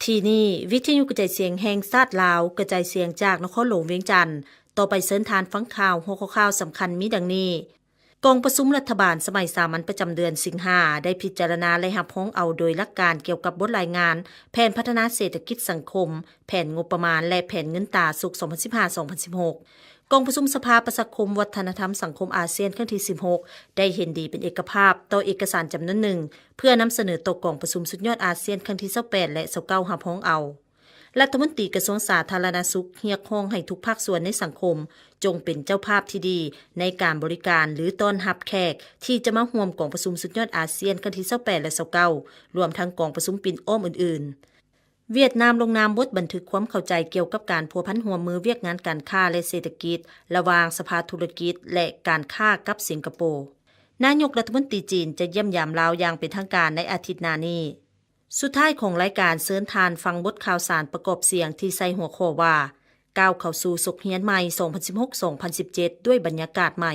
ທີ່ນີ້ ວິທະຍຸກະຈາຍສຽງແຫ່ງຊາດລາວ ກະຈາຍສຽງຈາກນະຄອນຫຼວງວຽງຈັນ. ຕໍ່ໄປເຊີນທ່ານຟັງຂ່າວ. ຫົວຂໍ້ຂ່າວສຳຄັນມີດັ່ງນີ້: ກອງປະຊຸມລັດຖະບານສະໄໝສາມັນປະຈຳເດືອນສິງຫາ ໄດ້ພິຈາລະນາ ແລະ ຮັບຮອງເອົາໂດຍຫຼັກການກ່ຽວກັບບົດລາຍງານແຜນພັດທະນາເສດຖະກິດສັງຄົມ, ແຜນງົບປະມານ ແລະ ແຜນເງິນຕາສົກ ສອງພັນສິບຫ້າ ສອງພັນສິບຫົກ. ກອງປະຊຸມສະພາປະຊາຄົມວັດທະນະທຳສັງຄົມອາຊຽນຄັ້ງທີສິບຫົກ ໄດ້ເຫັນດີເປັນເອກະພາບຕໍ່ເອກະສານຈຳນວນໜຶ່ງ ເພື່ອນຳສະເໜີຕໍ່ກອງປະຊຸມສຸດຍອດອາຊຽນຄັ້ງທີຊາວແປດ ແລະ ຊາວເກົ້າ ຮັບຮອງເອົາ. ລັດຖະມົນຕີກະຊວງສາທາລະນະສຸກຮຽກຮ້ອງໃຫ້ທຸກພາກສ່ວນໃນສັງຄົມ ຈົ່ງເປັນເຈົ້າພາບທີ່ດີໃນການບໍລິການ ຫຼື ຕ້ອນຮັບແຂກທີ່ຈະມາຮ່ວມກອງປະຊຸມສຸດຍອດອາຊຽນຄັ້ງທີຊາວແປດ ແລະ ຊາວເກົ້າ ລວມທັງກອງປະຊຸມປິ່ນອ້ອມອື່ນໆ. ຫວຽດນາມລົງນາມບົດບັນທຶກຄວາມເຂົ້າໃຈກ່ຽວກັບການພົວພັນຮ່ວມມືວຽກງານການຄ້າ ແລະ ເສດຖະກິດ ລະຫວ່າງສະພາທຸລະກິດ ແລະ ການຄ້າກັບສິງກະໂປ. ນາຍົກລັດຖະມົນຕີຈີນຈະຢ້ຽມຢາມລາວຢ່າງເປັນທາງການໃນອາທິດໜ້ານີ້. ສຸດທ້າຍຂອງລາຍການ, ເຊີນທ່ານຟັງບົດຂ່າວສານປະກອບສຽງທີ່ໃສ່ຫົວຂໍ້ວ່າ ກ້າວເຂົ້າສູ່ສົກຮຽນໃໝ່ ສອງພັນສິບຫົກ ສອງພັນສິບເຈັດ ດ້ວຍບັນຍາກາດໃໝ່.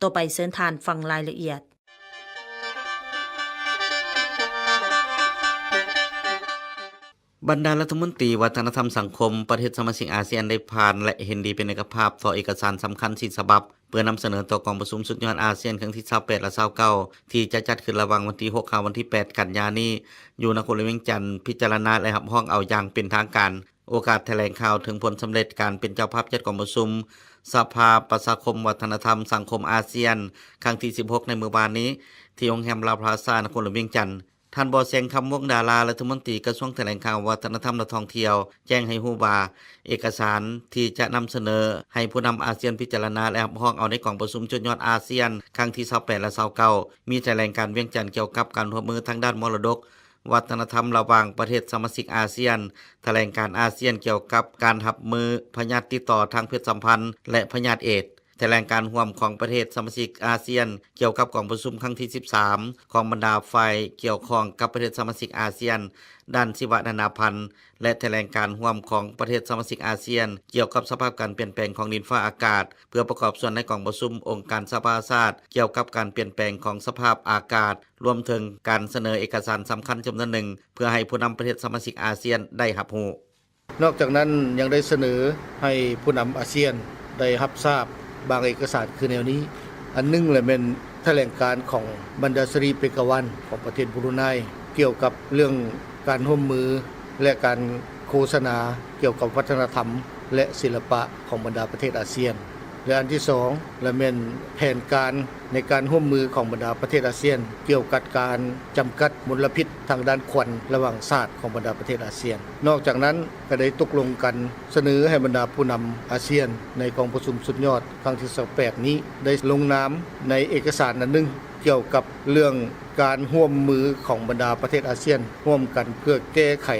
ຕໍ່ໄປເຊີນທ່ານຟັງລາຍລະອຽດ. ບັນດາລັດຖະມົນຕີວັດທະນະທຳສັງຄົມປະເທດສະມາຊິກອາຊຽນໄດ້ຜ່ານ ແລະ ເຫັນດີເປັນເອກະພາບຕໍ່ເອກະສານສຳຄັນສີ່ສະບັບ ເພື່ອນຳສະເໜີຕໍ່ກອງປະຊຸມສຸດຍອດອາຊຽນຄັ້ງທີຊາວແປດ ແລະ ຊາວເກົ້າ ທີ່ຈະຈັດຂຶ້ນລະຫວ່າງວັນທີຫົກ ຫາວັນທີແປດ ກັນຍານີ້ ຢູ່ນະຄອນຫຼວງວຽງຈັນ, ພິຈາລະນາ ແລະ ຮັບຮອງເອົາຢ່າງເປັນທາງການ. ໂອກາດຖະແຫຼງຂ່າວເຖິງຜົນສຳເລັດການເປັນເຈົ້າພາບຈັດກອງປະຊຸມສະພາປະຊາຄົມວັດທະນະທຳສັງຄົມອາຊຽນຄັ້ງທີສິບຫົກ ໃນມື້ວານນີ້ ທີ່ໂຮງແຮມລາວພລາຊາ ນະຄອນຫຼວງວຽງຈັນ, ທ່ານ ບໍ່ແສງຄຳ ວົງດາລາ ລັດຖະມົນຕີກະຊວງຖະແຫຼງຂ່າວ, ວັດທະນະທຳ ແລະ ທ່ອງທ່ຽວ ແຈ້ງໃຫ້ຮູ້ວ່າ ເອກະສານທີ່ຈະນຳສະເໜີໃຫ້ຜູ້ນຳອາຊຽນພິຈາລະນາ ແລະ ຮັບຮອງເອົາໃນກອງປະຊຸມສຸດຍອດອາຊຽນຄັ້ງທີຊາວແປດ ແລະ ຊາວເກົ້າ ມີຖະແຫຼງການວຽງຈັນກ່ຽວກັບການຮ່ວມມືທາງດ້ານມໍລະດົກ ວັດທະນະທຳລະຫວ່າງປະເທດສະມາຊິກອາຊຽນ, ຖະແຫຼງການອາຊຽນກ່ຽວກັບການຮັບມືພະຍາດຕິດຕໍ່ທາງເພດສຳພັນ ແລະ ພະຍາດເອດ, ຖະແຫຼງການຮ່ວມຂອງປະເທດສະມາຊິກອາຊຽນກ່ຽວກັບກອງປະຊຸມຄັ້ງທີສິບສາມ ຂອງບັນດາຝ່າຍກ່ຽວຂ້ອງກັບປະເທດສະມາຊິກອາຊຽນດ້ານຊີວະນານາພັນ ແລະ ຖະແຫຼງການຮ່ວມຂອງປະເທດສະມາຊິກອາຊຽນກ່ຽວກັບສະພາບການປ່ຽນແປງຂອງດິນຟ້າອາກາດ ເພື່ອປະກອບສ່ວນໃນກອງປະຊຸມອົງການສະຫະປະຊາຊາດກ່ຽວກັບການປ່ຽນແປງຂອງສະພາບອາກາດ, ລວມເຖິງການສະເໜີເອກະສານສຳຄັນຈຳນວນໜຶ່ງ ເພື່ອໃຫ້ຜູ້ນຳປະເທດສະມາຊິກອາຊຽນໄດ້ຮັບຮູ້. ນອກຈາກນັ້ນຍັງໄດ້ສະເໜີໃຫ້ຜູ້ນຳອາຊຽນໄດ້ຮັບຊາບບາງເອກະສານຄືແນວນີ້. ອັນໜຶ່ງລະແມ່ນຖະແຫຼງການຂອງບັນດາສະຣີເປກາວັນຂອງປະເທດບຣູໄນ ກ່ຽວກັບເລື່ອງການຮ່ວມມື ແລະ ການໂຄສະນາກ່ຽວກັບວັດທະນະທຳ ແລະ ສິລະປະຂອງບັນດາປະເທດອາຊຽນ. ແລະ ອັນທີສອງລະແມ່ນແຜນການໃນການຮ່ວມມືຂອງບັນດາປະເທດອາຊຽນ ກ່ຽວກັບການຈຳກັດມົນລະພິດທາງດ້ານຄວັນລະຫວ່າງຊາດຂອງບັນດາປະເທດອາຊຽນ. ນອກຈາກນັ້ນກໍໄດ້ຕົກລົງກັນສະເໜີໃຫ້ບັນດາຜູ້ນຳອາຊຽນໃນກອງປະຊຸມສຸດຍອດຄັ້ງທີຊາວແປດນີ້ ໄດ້ລົງນາມໃນເອກະສານອັນໜຶ່ງ ກ່ຽວກັບເລື່ອງການຮ່ວມມືຂອງບັນດາປະເທດອາຊຽນ ຮ່ວມກັນເພື່ອແກ້ໄຂ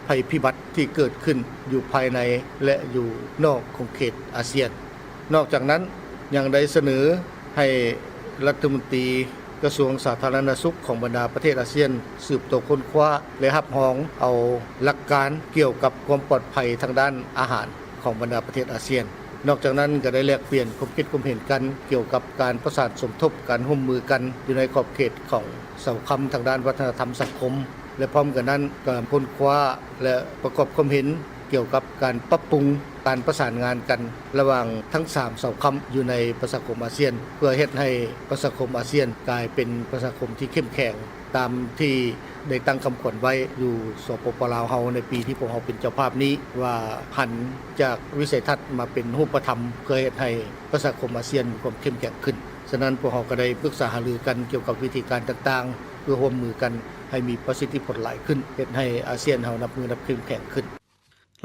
ໄພພິບັດທີ່ເກີດຂຶ້ນຢູ່ພາຍໃນ ແລະ ຢູ່ນອກຂອງເຂດອາຊຽນ. ນອກຈາກນັ້ນຍັງໄດ້ສະເໜີໃຫ້ລັດຖະມົນຕີກະຊວງສາທາລະນະສຸກຂອງບັນດາປະເທດອາຊຽນ ສືບຕໍ່ຄົ້ນຄວ້າ ແລະ ຮັບຮອງເອົາຫຼັກການກ່ຽວກັບຄວາມປອດໄພທາງດ້ານອາຫານຂອງບັນດາປະເທດອາຊຽນ. ນອກຈາກນັ້ນກໍໄດ້ແລກປ່ຽນຄວາມຄິດຄວາມເຫັນກັນກ່ຽວກັບການປະສານສົມທົບ, ການຮ່ວມມືກັນຢູ່ໃນຂອບເຂດຂອງເສົາຄ້ຳທາງດ້ານວັດທະນະທຳສັງຄົມ ແລະ ພ້ອມກັນນັ້ນກໍຄົ້ນຄວ້າ ແລະ ປະກອບຄວາມເຫັນກ່ຽວກັບການປັບປຸງການປະສານງານກັນລະຫວ່າງທັງສາມເສົາຄ້ຳຢູ່ໃນປະຊາຄົມອາຊຽນ ເພື່ອເຮັດໃຫ້ປະຊາຄົມອາຊຽນກາຍເປັນປະຊາຄົມທີ່ເຂັ້ມແຂງ ຕາມທີ່ໄດ້ຕັ້ງຄຳຂວັນໄວ້ຢູ່ ສປປ ລາວເຮົາ ໃນປີທີ່ພວກເຮົາເປັນເຈົ້າພາບນີ້ ວ່າຫັນຈາກວິໄສທັດມາເປັນຮູບປະທຳ ເພື່ອເຮັດໃຫ້ປະຊາຄົມອາຊຽນມີຄວາມເຂັ້ມແຂງຂຶ້ນ. ສະນັ້ນ ພວກເຮົາກໍໄດ້ປຶກສາຫາລືກັນກ່ຽວກັບວິທີການຕ່າງໆ ເພື່ອຮ່ວມມືກັນໃຫ້ມີປະສິດທິຜົນຫຼາຍຂຶ້ນ, ເຮັດໃຫ້ອາຊຽນເຮົານັບມື້ນັບເຂັ້ມແຂງຂຶ້ນ.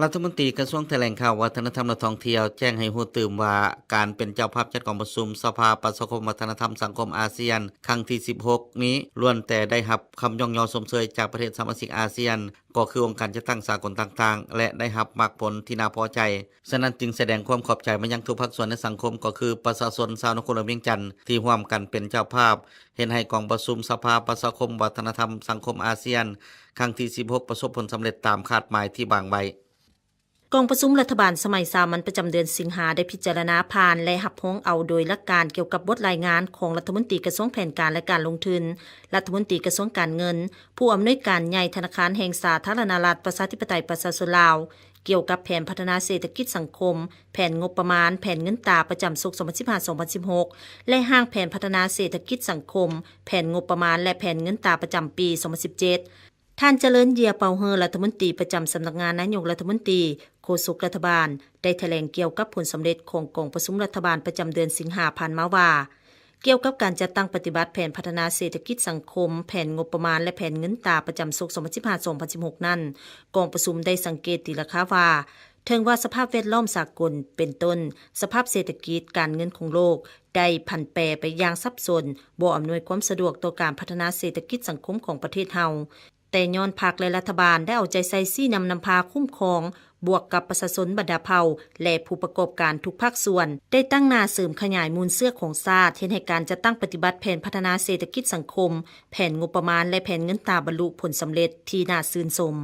ລັດຖະມົນຕີກະຊວງຖະແຫຼງຂ່າວ, ວັດທະນະທຳ ແລະ ທ່ອງທ່ຽວ ແຈ້ງໃຫ້ຮູ້ຕື່ມວ່າ ການເປັນເຈົ້າພາບຈັດກອງປະຊຸມສະພາປະຊາຄົມວັດທະນະທຳສັງຄົມອາຊຽນຄັ້ງທີສິບຫົກນີ້ ລ້ວນແຕ່ໄດ້ຮັບຄຳຍ້ອງຍໍຊົມເຊີຍຈາກປະເທດສະມາຊິກອາຊຽນ, ກໍຄືອົງການຈັດຕັ້ງສາກົນຕ່າງໆ ແລະ ໄດ້ຮັບໝາກຜົນທີ່ໜ້າພໍໃຈ. ສະນັ້ນຈຶ່ງສະແດງຄວາມຂອບໃຈມາຍັງທຸກພາກສ່ວນໃນສັງຄົມ, ກໍຄືປະຊາຊົນຊາວນະຄອນຫຼວງວຽງຈັນ ທີ່ຮ່ວມກັນເປັນເຈົ້າພາບ ເຮັດໃຫ້ກອງປະຊຸມສະພາປະຊາຄົມວັດທະນະທຳສັງຄົມອາຊຽນ ຄັ້ງທີສິບຫົກ ປະສົບຜົນສຳເລັດຕາມຄາດໝາຍທີ່ວາງໄວ້. ກອງປະຊຸມລັດຖະບານສະໄໝສາມັນປະຈຳເດືອນສິງຫາ ໄດ້ພິຈາລະນາຜ່ານ ແລະ ຮັບຮອງເອົາໂດຍຫຼັກການກ່ຽວກັບບົດລາຍງານຂອງລັດຖະມົນຕີກະຊວງແຜນການ ແລະ ການລົງທຶນ, ລັດຖະມົນຕີກະຊວງການເງິນ, ຜູ້ອຳນວຍການໃຫຍ່ທະນາຄານແຫ່ງສາທາລະນະລັດ ປະຊາທິປະໄຕ ປະຊາຊົນລາວ ກ່ຽວກັບແຜນພັດທະນາເສດຖະກິດສັງຄົມ, ແຜນງົບປະມານ, ແຜນເງິນຕາປະຈຳສົກ ສອງພັນສິບຫ້າ ສອງພັນສິບຫົກ ແລະ ຮ່າງແຜນພັດທະນາເສດຖະກິດສັງຄົມ, ແຜນງົບປະມານ ແລະ ແຜນເງິນຕາປະຈຳປີ ສອງພັນສິບເຈັດ. ທ່ານ ຈະເລີນ ເຢຍເປົາເຮີ ລັດຖະມົນຕີປະຈຳສຳນັກງານນາຍົກລັດຖະມົນຕີ, ໂຄສົກລັດຖະບານ ໄດ້ຖະແຫຼງກ່ຽວກັບຜົນສຳເລັດຂອງກອງປະຊຸມລັດຖະບານປະຈຳເດືອນສິງຫາຜ່ານມາວ່າ, ກ່ຽວກັບການຈັດຕັ້ງປະຕິບັດແຜນພັດທະນາເສດຖະກິດສັງຄົມ, ແຜນງົບປະມານ ແລະ ແຜນເງິນຕາປະຈຳສົກ ສອງພັນສິບຫ້າ ສອງພັນສິບຫົກ ນັ້ນ, ກອງປະຊຸມໄດ້ສັງເກດຕີລາຄາວ່າ, ເຖິງວ່າສະພາບແວດລ້ອມສາກົນ ເປັນຕົ້ນ ສະພາບເສດຖະກິດ, ການເງິນຂອງໂລກ ໄດ້ຜັນແປໄປຢ່າງສັບສົນ, ບໍ່ອຳນວຍຄວາມສະດວກຕໍ່ການພັດທະນາເສດຖະກິດສັງຄົມຂອງປະເທດເຮົາ, ແຕ່ຍ້ອນພັກ ແລະ ລັດຖະບານໄດ້ເອົາໃຈໃສ່ຊີ້ນຳນຳພາຄຸ້ມຄອງ, ບວກກັບປະຊາຊົນບັນດາເຜົ່າ ແລະ ຜູ້ປະກອບການທຸກພາກສ່ວນ ໄດ້ຕັ້ງໜ້າເສີມຂະຫຍາຍມູນເຊື້ອຂອງຊາດ, ເຮັດໃຫ້ການຈັດຕັ້ງປະຕິບັດແຜນພັດທະນາເສດຖະກິດສັງຄົມ, ແຜນງົບປະມານ ແລະ ແຜນເງິນຕາບັນລຸຜົນສຳເລັດທີ່ໜ້າຊື່ນຊົມ.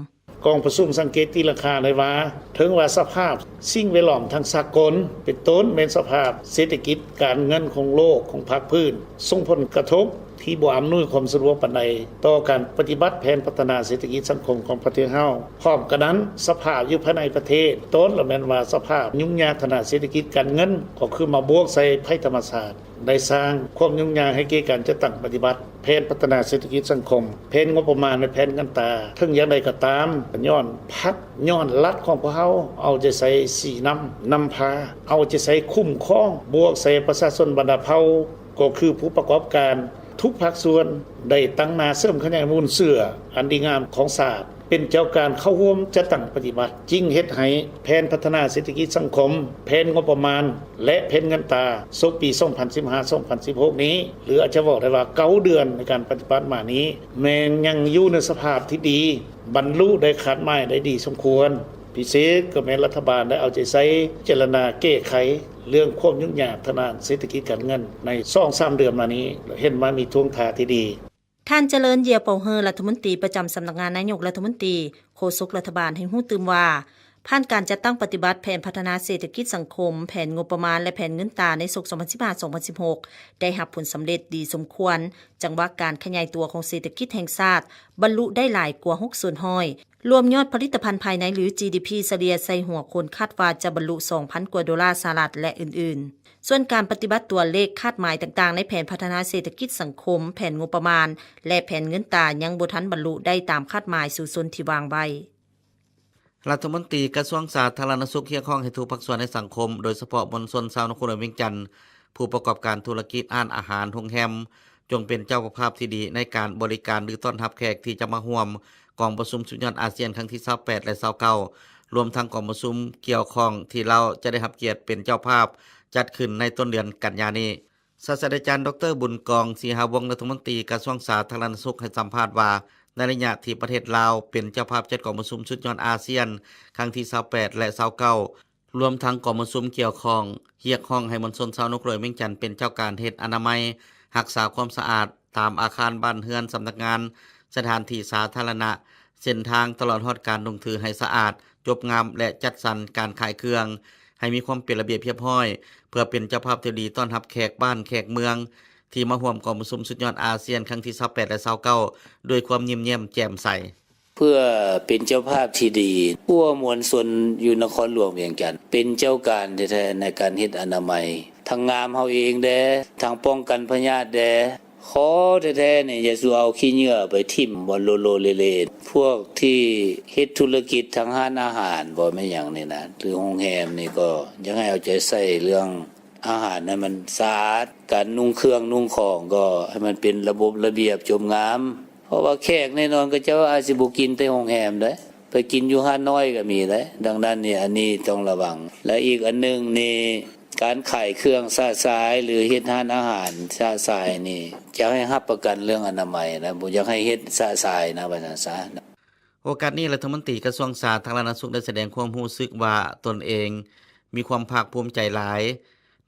ກອງປະຊຸມສັງເກດຕີລາຄາໄດ້ວ່າ, ເຖິງວ່າສະພາບສິ່ງແວດລ້ອມທາງສາກົນ, ເປັນຕົ້ນແມ່ນສະພາບເສດຖະກິດ, ການເງິນຂອງໂລກ, ຂອງພາກພື້ນ, ສົ່ງຜົນກະທົບ ທີ່ບໍ່ອຳນວຍຄວາມສະດວກປານໃດຕໍ່ການປະຕິບັດແຜນພັດທະນາເສດຖະກິດສັງຄົມຂອງປະເທດເຮົາ. ພ້ອມກັນນັ້ນ, ສະພາບຢູ່ພາຍໃນປະເທດ, ຕົ້ນລະແມ່ນວ່າສະພາບຫຍຸ້ງຍາກທາງດ້ານເສດຖະກິດການເງິນ ກໍຄືມາບວກໃສ່ໄພທຳມະຊາດ, ໄດ້ສ້າງຄວາມຫຍຸ້ງຍາກໃຫ້ແກ່ການຈັດຕັ້ງປະຕິບັດແຜນພັດທະນາເສດຖະກິດສັງຄົມ, ແຜນງົບປະມານ ແລະ ແຜນເງິນຕາ. ເຖິງຢ່າງໃດກໍຕາມ, ຍ້ອນພັກ, ຍ້ອນລັດຂອງພວກເຮົາເອົາໃຈໃສ່ຊີ້ນຳ, ນຳພາ, ເອົາໃຈໃສ່ຄຸ້ມຄອງ, ບວກໃສ່ປະຊາຊົນບັນດາເຜົ່າ, ກໍຄືຜູ້ປະກອບການທຸກພາກສ່ວນ ໄດ້ຕັ້ງໜ້າເສີມຂະຫຍາຍມູນເຊື້ອອັນດີງາມຂອງຊາດ ເປັນເຈົ້າການເຂົ້າຮ່ວມຈັດຕັ້ງປະຕິບັດ, ຈຶ່ງເຮັດໃຫ້ແຜນພັດທະນາເສດຖະກິດສັງຄົມ, ແຜນງົບປະມານ ແລະ ແຜນເງິນຕາສົກປີສອງພັນສິບຫ້າ ສອງພັນສິບຫົກນີ້ ຫຼື ອາດຈະເວົ້າໄດ້ວ່າເກົ້າເດືອນໃນການປະຕິບັດມານີ້ ແມ່ນຍັງຢູ່ໃນສະພາບທີ່ດີ, ບັນລຸໄດ້ຄາດໝາຍໄດ້ດີສົມຄວນ. ພິເສດກໍແມ່ນລັດຖະບານໄດ້ເອົາໃຈໃສ່ພິຈາລະນາແກ້ໄຂເລື່ອງຄວາມຫຍຸ້ງຍາກທາງດ້ານເສດຖະກິດການເງິນໃນສອງສາມເດືອນມານີ້, ເຫັນວ່າມີທ່ວງທ່າທີ່ດີ. ທ່ານ ຈະເລີນ ເຢຍເປົາເຮີ ລັດຖະມົນຕີປະຈຳສຳນັກງານນາຍົກລັດຖະມົນຕີ, ໂຄສົກລັດຖະບານ ໃຫ້ຮູ້ຕື່ມວ່າ, ຜ່ານການຈັດຕັ້ງປະຕິບັດແຜນພັດທະນາເສດຖະກິດສັງຄົມ, ແຜນງົບປະມານ ແລະ ແຜນເງິນຕາໃນສົກ ສອງພັນສິບຫ້າ ສອງພັນສິບຫົກ ໄດ້ຮັບຜົນສຳເລັດດີສົມຄວນ, ຈັງຫວະການຂະຫຍາຍຕົວຂອງເສດຖະກິດແຫ່ງຊາດ ບັນລຸໄດ້ຫຼາຍກວ່າຫົກສ່ວນຮ້ອຍ, ລວມຍອດຜະລິດຕະພັນພາຍໃນ ຫຼື ຈີດີພີ ສະເລ່ຍໃສ່ຫົວຄົນ ຄາດວ່າຈະບັນລຸສອງພັນກວ່າໂດລາສະຫະລັດ ແລະ ອື່ນໆ. ສ່ວນການປະຕິບັດຕົວເລກຄາດໝາຍຕ່າງໆ ໃນແຜນພັດທະນາເສດຖະກິດສັງຄົມ, ແຜນງົບປະມານ ແລະ ແຜນເງິນຕາ ຍັງບໍ່ທັນບັນລຸໄດ້ຕາມຄາດໝາຍສູ້ຊົນທີ່ວາງໄວ້. ລັດຖະມົນຕີກະຊວງສາທາລະນະສຸກ ຮຽກຮ້ອງໃຫ້ທຸກພາກສ່ວນໃນສັງຄົມ, ໂດຍສະເພາະມວນຊົນຊາວນະຄອນຫຼວງວຽງຈັນ, ຜູ້ປະກອບການທຸລະກິດ, ຮ້ານອາຫານ, ໂຮງແຮມ, ຈົ່ງເປັນເຈົ້າພາບທີ່ດີໃນການບໍລິການ ຫຼື ຕ້ອນຮັບແຂກທີ່ຈະມາຮ່ວມກອງປະຊຸມສຸດຍອດອາຊຽນຄັ້ງທີຊາວແປດ ແລະ ຊາວເກົ້າ ລວມທັງກອງປະຊຸມກ່ຽວຂ້ອງທີ່ລາວຈະໄດ້ຮັບກຽດເປັນເຈົ້າພາບຈັດຂຶ້ນໃນຕົ້ນເດືອນກັນຍານີ້. ສາດສະດາຈານ ດອກເຕີ ບຸນກອງ ສີຫາວົງ ລັດຖະມົນຕີກະຊວງສາທາລະນະສຸກ ໃຫ້ສຳພາດວ່າ, ໃນໄລຍະທີ່ປະເທດລາວເປັນເຈົ້າພາບຈັດກອງປະຊຸມສຸດຍອດອາຊຽນຄັ້ງທີຊາວແປດ ແລະ ຊາວເກົ້າ ລວມທັງກອງປະຊຸມກ່ຽວຂ້ອງ, ຮຽກຮ້ອງໃຫ້ມວນຊົນຊາວນະຄອນຫຼວງວຽງຈັນເປັນເຈົ້າການເຮັດອະນາໄມ, ຮັກສາຄວາມສະອາດຕາມອາຄານບ້ານເຮືອນ, ສຳນັກງານ, ສະຖານທີ່ສາທາລະນະ, ເສັ້ນທາງ, ຕະຫຼອດຮອດການດຸງຖືໃຫ້ສະອາດ, ຈົບງາມ ແລະ ຈັດສັນການຂາຍເຄື່ອງໃຫ້ມີຄວາມເປັນລະບຽບຮຽບຮ້ອຍ, ເພື່ອເປັນເຈົ້າພາບທີ່ດີຕ້ອນຮັບແຂກບ້ານແຂກເມືອງ ທີ່ມາຮ່ວມກອງປະຊຸມສຸດຍອດອາຊຽນຄັ້ງທີຊາວແປດ ແລະ ຊາວເກົ້າ ດ້ວຍຄວາມຍິ້ມແຍ້ມແຈ່ມໃສ. ເພື່ອເປັນເຈົ້າພາບທີ່ດີ, ພວກມວນຊົນຢູ່ນະຄອນຫຼວງວຽງຈັນ ເປັນເຈົ້າການແທ້ໆໃນການເຮັດອະນາໄມ, ທັງງາມເຮົາເອງແດ່, ທັງປ້ອງກັນພະຍາດແດ່. ຂໍແທ້ໆນີ້ ຢ່າສູ່ເອົາຂີ້ເຫຍື້ອໄປຖິ້ມບ່ອນໂລໆເລໆ. ພວກທີ່ເຮັດທຸລະກິດທາງຮ້ານອາຫານບໍ ແມ່ນຫຍັງນີ້ນະ ຫຼື ໂຮງແຮມນີ້ ກໍຢາກໃຫ້ເອົາໃຈໃສ່ເລື່ອງອາຫານໃຫ້ມັນສະອາດ, ການນຸ່ງເຄື່ອງນຸ່ງຂອງກໍໃຫ້ມັນເປັນລະບົບລະບຽບຈົບງາມ. ເພາະວ່າແຂກແນ່ນອນ ເຂົາເຈົ້າອາດຊິບໍ່ກິນແຕ່ໂຮງແຮມໃດ໋, ໄປກິນຢູ່ຮ້ານນ້ອຍກໍມີໃດ໋. ດັ່ງນັ້ນນີ້ ອັນນີ້ຕ້ອງລະວັງ. ແລະ ອີກອັນໜຶ່ງນີ້ ການຂາຍເຄື່ອງຊະຊາຍ ຫຼື ເຮັດຮ້ານອາຫານຊະຊາຍນີ້ ຢາກໃຫ້ຮັບປະກັນເລື່ອງອະນາໄມນະ, ບໍ່ຢາກໃຫ້ເຮັດຊະຊາຍນະ ວ່າຊັ້ນຊະ. ໂອກາດນີ້ ລັດຖະມົນຕີກະຊວງສາທາລະນະສຸກ ໄດ້ສະແດງຄວາມຮູ້ສຶກວ່າຕົນເອງມີຄວາມພາກພູມໃຈຫຼາຍ,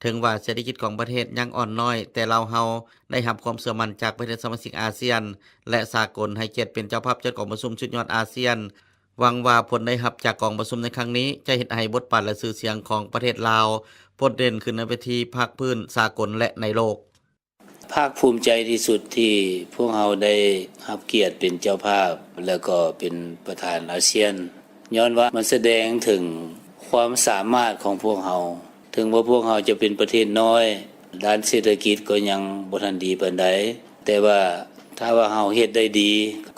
ເຖິງວ່າເສດຖະກິດຂອງປະເທດຍັງອ່ອນນ້ອຍ, ແຕ່ລາວເຮົາໄດ້ຮັບຄວາມເຊື່ອໝັ້ນຈາກປະເທດສະມາຊິກອາຊຽນ ແລະ ສາກົນ ໃຫ້ກຽດເປັນເຈົ້າພາບຈັດກອງປະຊຸມສຸດຍອດອາຊຽນ ຫວັງວ່າຜົນໄດ້ຮັບຈາກກອງປະຊຸມໃນຄັ້ງນີ້ ຈະເຮັດໃຫ້ບົດບາດ ແລະ ຊື່ສຽງຂອງປະເທດລາວ ໂດດເດັ່ນຂຶ້ນໃນເວທີພາກພື້ນສາກົນ ແລະ ໃນໂລກ. ພາກພູມໃຈທີ່ສຸດທີ່ພວກເຮົາໄດ້ຮັບກຽດເປັນເຈົ້າພາບ ແລ້ວກໍເປັນປະທານອາຊຽນ ຍ້ອນວ່າມັນສະແດງເຖິງຄວາມສາມາດຂອງພວກເຮົາ. ເຖິງວ່າພວກເຮົາຈະເປັນປະເທດນ້ອຍ, ດ້ານເສດຖະກິດກໍຍັງບໍ່ທັນດີປານໃດ, ແຕ່ວ່າຖ້າວ່າເຮົາເຮັດໄດ້ດີ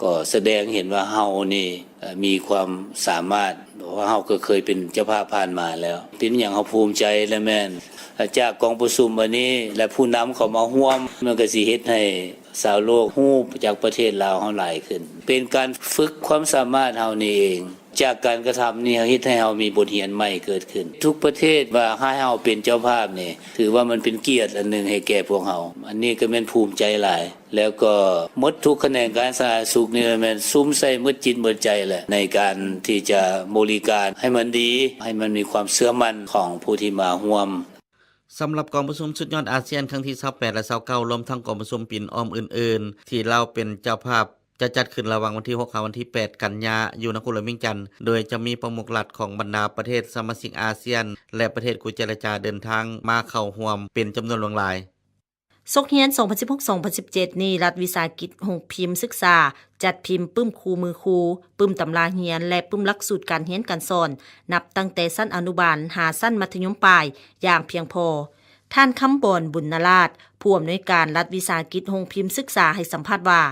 ກໍສະແດງເຫັນວ່າເຮົານີ້ ເອີ່ ມີຄວາມສາມາດ, ເພາະວ່າເຮົາກໍເຄີຍເປັນເຈົ້າພາບຜ່ານມາແລ້ວ. ເປັນຫຍັງເຮົາພູມໃຈ ແລະ ແມ່ນຈາກກອງປະຊຸມອັນນີ້ ແລະ ຜູ້ນຳເຂົ້າມາຮ່ວມ, ມັນກໍຊິເຮັດໃຫ້ຊາວໂລກຮູ້ຈັກປະເທດລາວເຮົາຫຼາຍຂຶ້ນ. ເປັນການຝຶກຄວາມສາມາດເຮົານີ້ເອງ. ຈາກການກະທຳນີ້ເຮັດໃຫ້ເຮົາມີບົດຮຽນໃໝ່ເກີດຂຶ້ນ. ທຸກປະເທດວ່າໃຫ້ເຮົາເປັນເຈົ້າພາບນີ້ ຖືວ່າມັນເປັນກຽດອັນໜຶ່ງໃຫ້ແກ່ພວກເຮົາ. ອັນນີ້ກໍແມ່ນພູມໃຈຫຼາຍ. ແລ້ວກໍໝົດທຸກຂະແໜງການສາທາລະນະສຸກນີ້ແມ່ນສຸມໃສ່ໝົດຈິດໝົດໃຈແຫຼະ ໃນການທີ່ຈະບໍລິການໃຫ້ມັນດີ, ໃຫ້ມັນມີຄວາມເຊື່ອໝັ້ນຂອງຜູ້ທີ່ມາຮ່ວມ. ສຳລັບກອງປະຊຸມສຸດຍອດອາຊຽນຄັ້ງທີຊາວແປດ ແລະ ຊາວເກົ້າ ລວມທັງກອງປະຊຸມປີນອ້ອມອື່ນໆ ທີ່ລາວເປັນເຈົ້າພາບ ຈະຈັດຂຶ້ນລະຫວ່າງວັນທີຫົກ ຫາ ວັນທີແປດ ກັນຍາ ຢູ່ນະຄອນຫຼວງວຽງຈັນ, ໂດຍຈະມີປະມຸກລັດຂອງບັນດາປະເທດສະມາຊິກອາຊຽນ ແລະ ປະເທດຄູ່ເຈລະຈາເດີນທາງມາເຂົ້າຮ່ວມເປັນຈຳນວນຫຼວງຫຼາຍ. ສົກຮຽນ ສອງພັນສິບຫົກ ສອງພັນສິບເຈັດ ນີ້ ລັດວິສາຫະກິດໂຮງພິມສຶກສາ ຈັດພິມປຶ້ມຄູ່ມືຄູ, ປຶ້ມຕຳລາຮຽນ ແລະ ປຶ້ມຫຼັກສູດການຮຽນການສອນ ນັບຕັ້ງແຕ່ຊັ້ນອະນຸບານ ຫາຊັ້ນມັດທະຍົມປາຍ ຢ່າງພຽງພໍ. ທ່ານ ຄຳບອນ ບຸນນະລາດ ຜູ້ອຳນວຍການລັດວິສາຫະກິດໂຮງພິມສຶກສາ ໃຫ້ສຳພາດວ່າ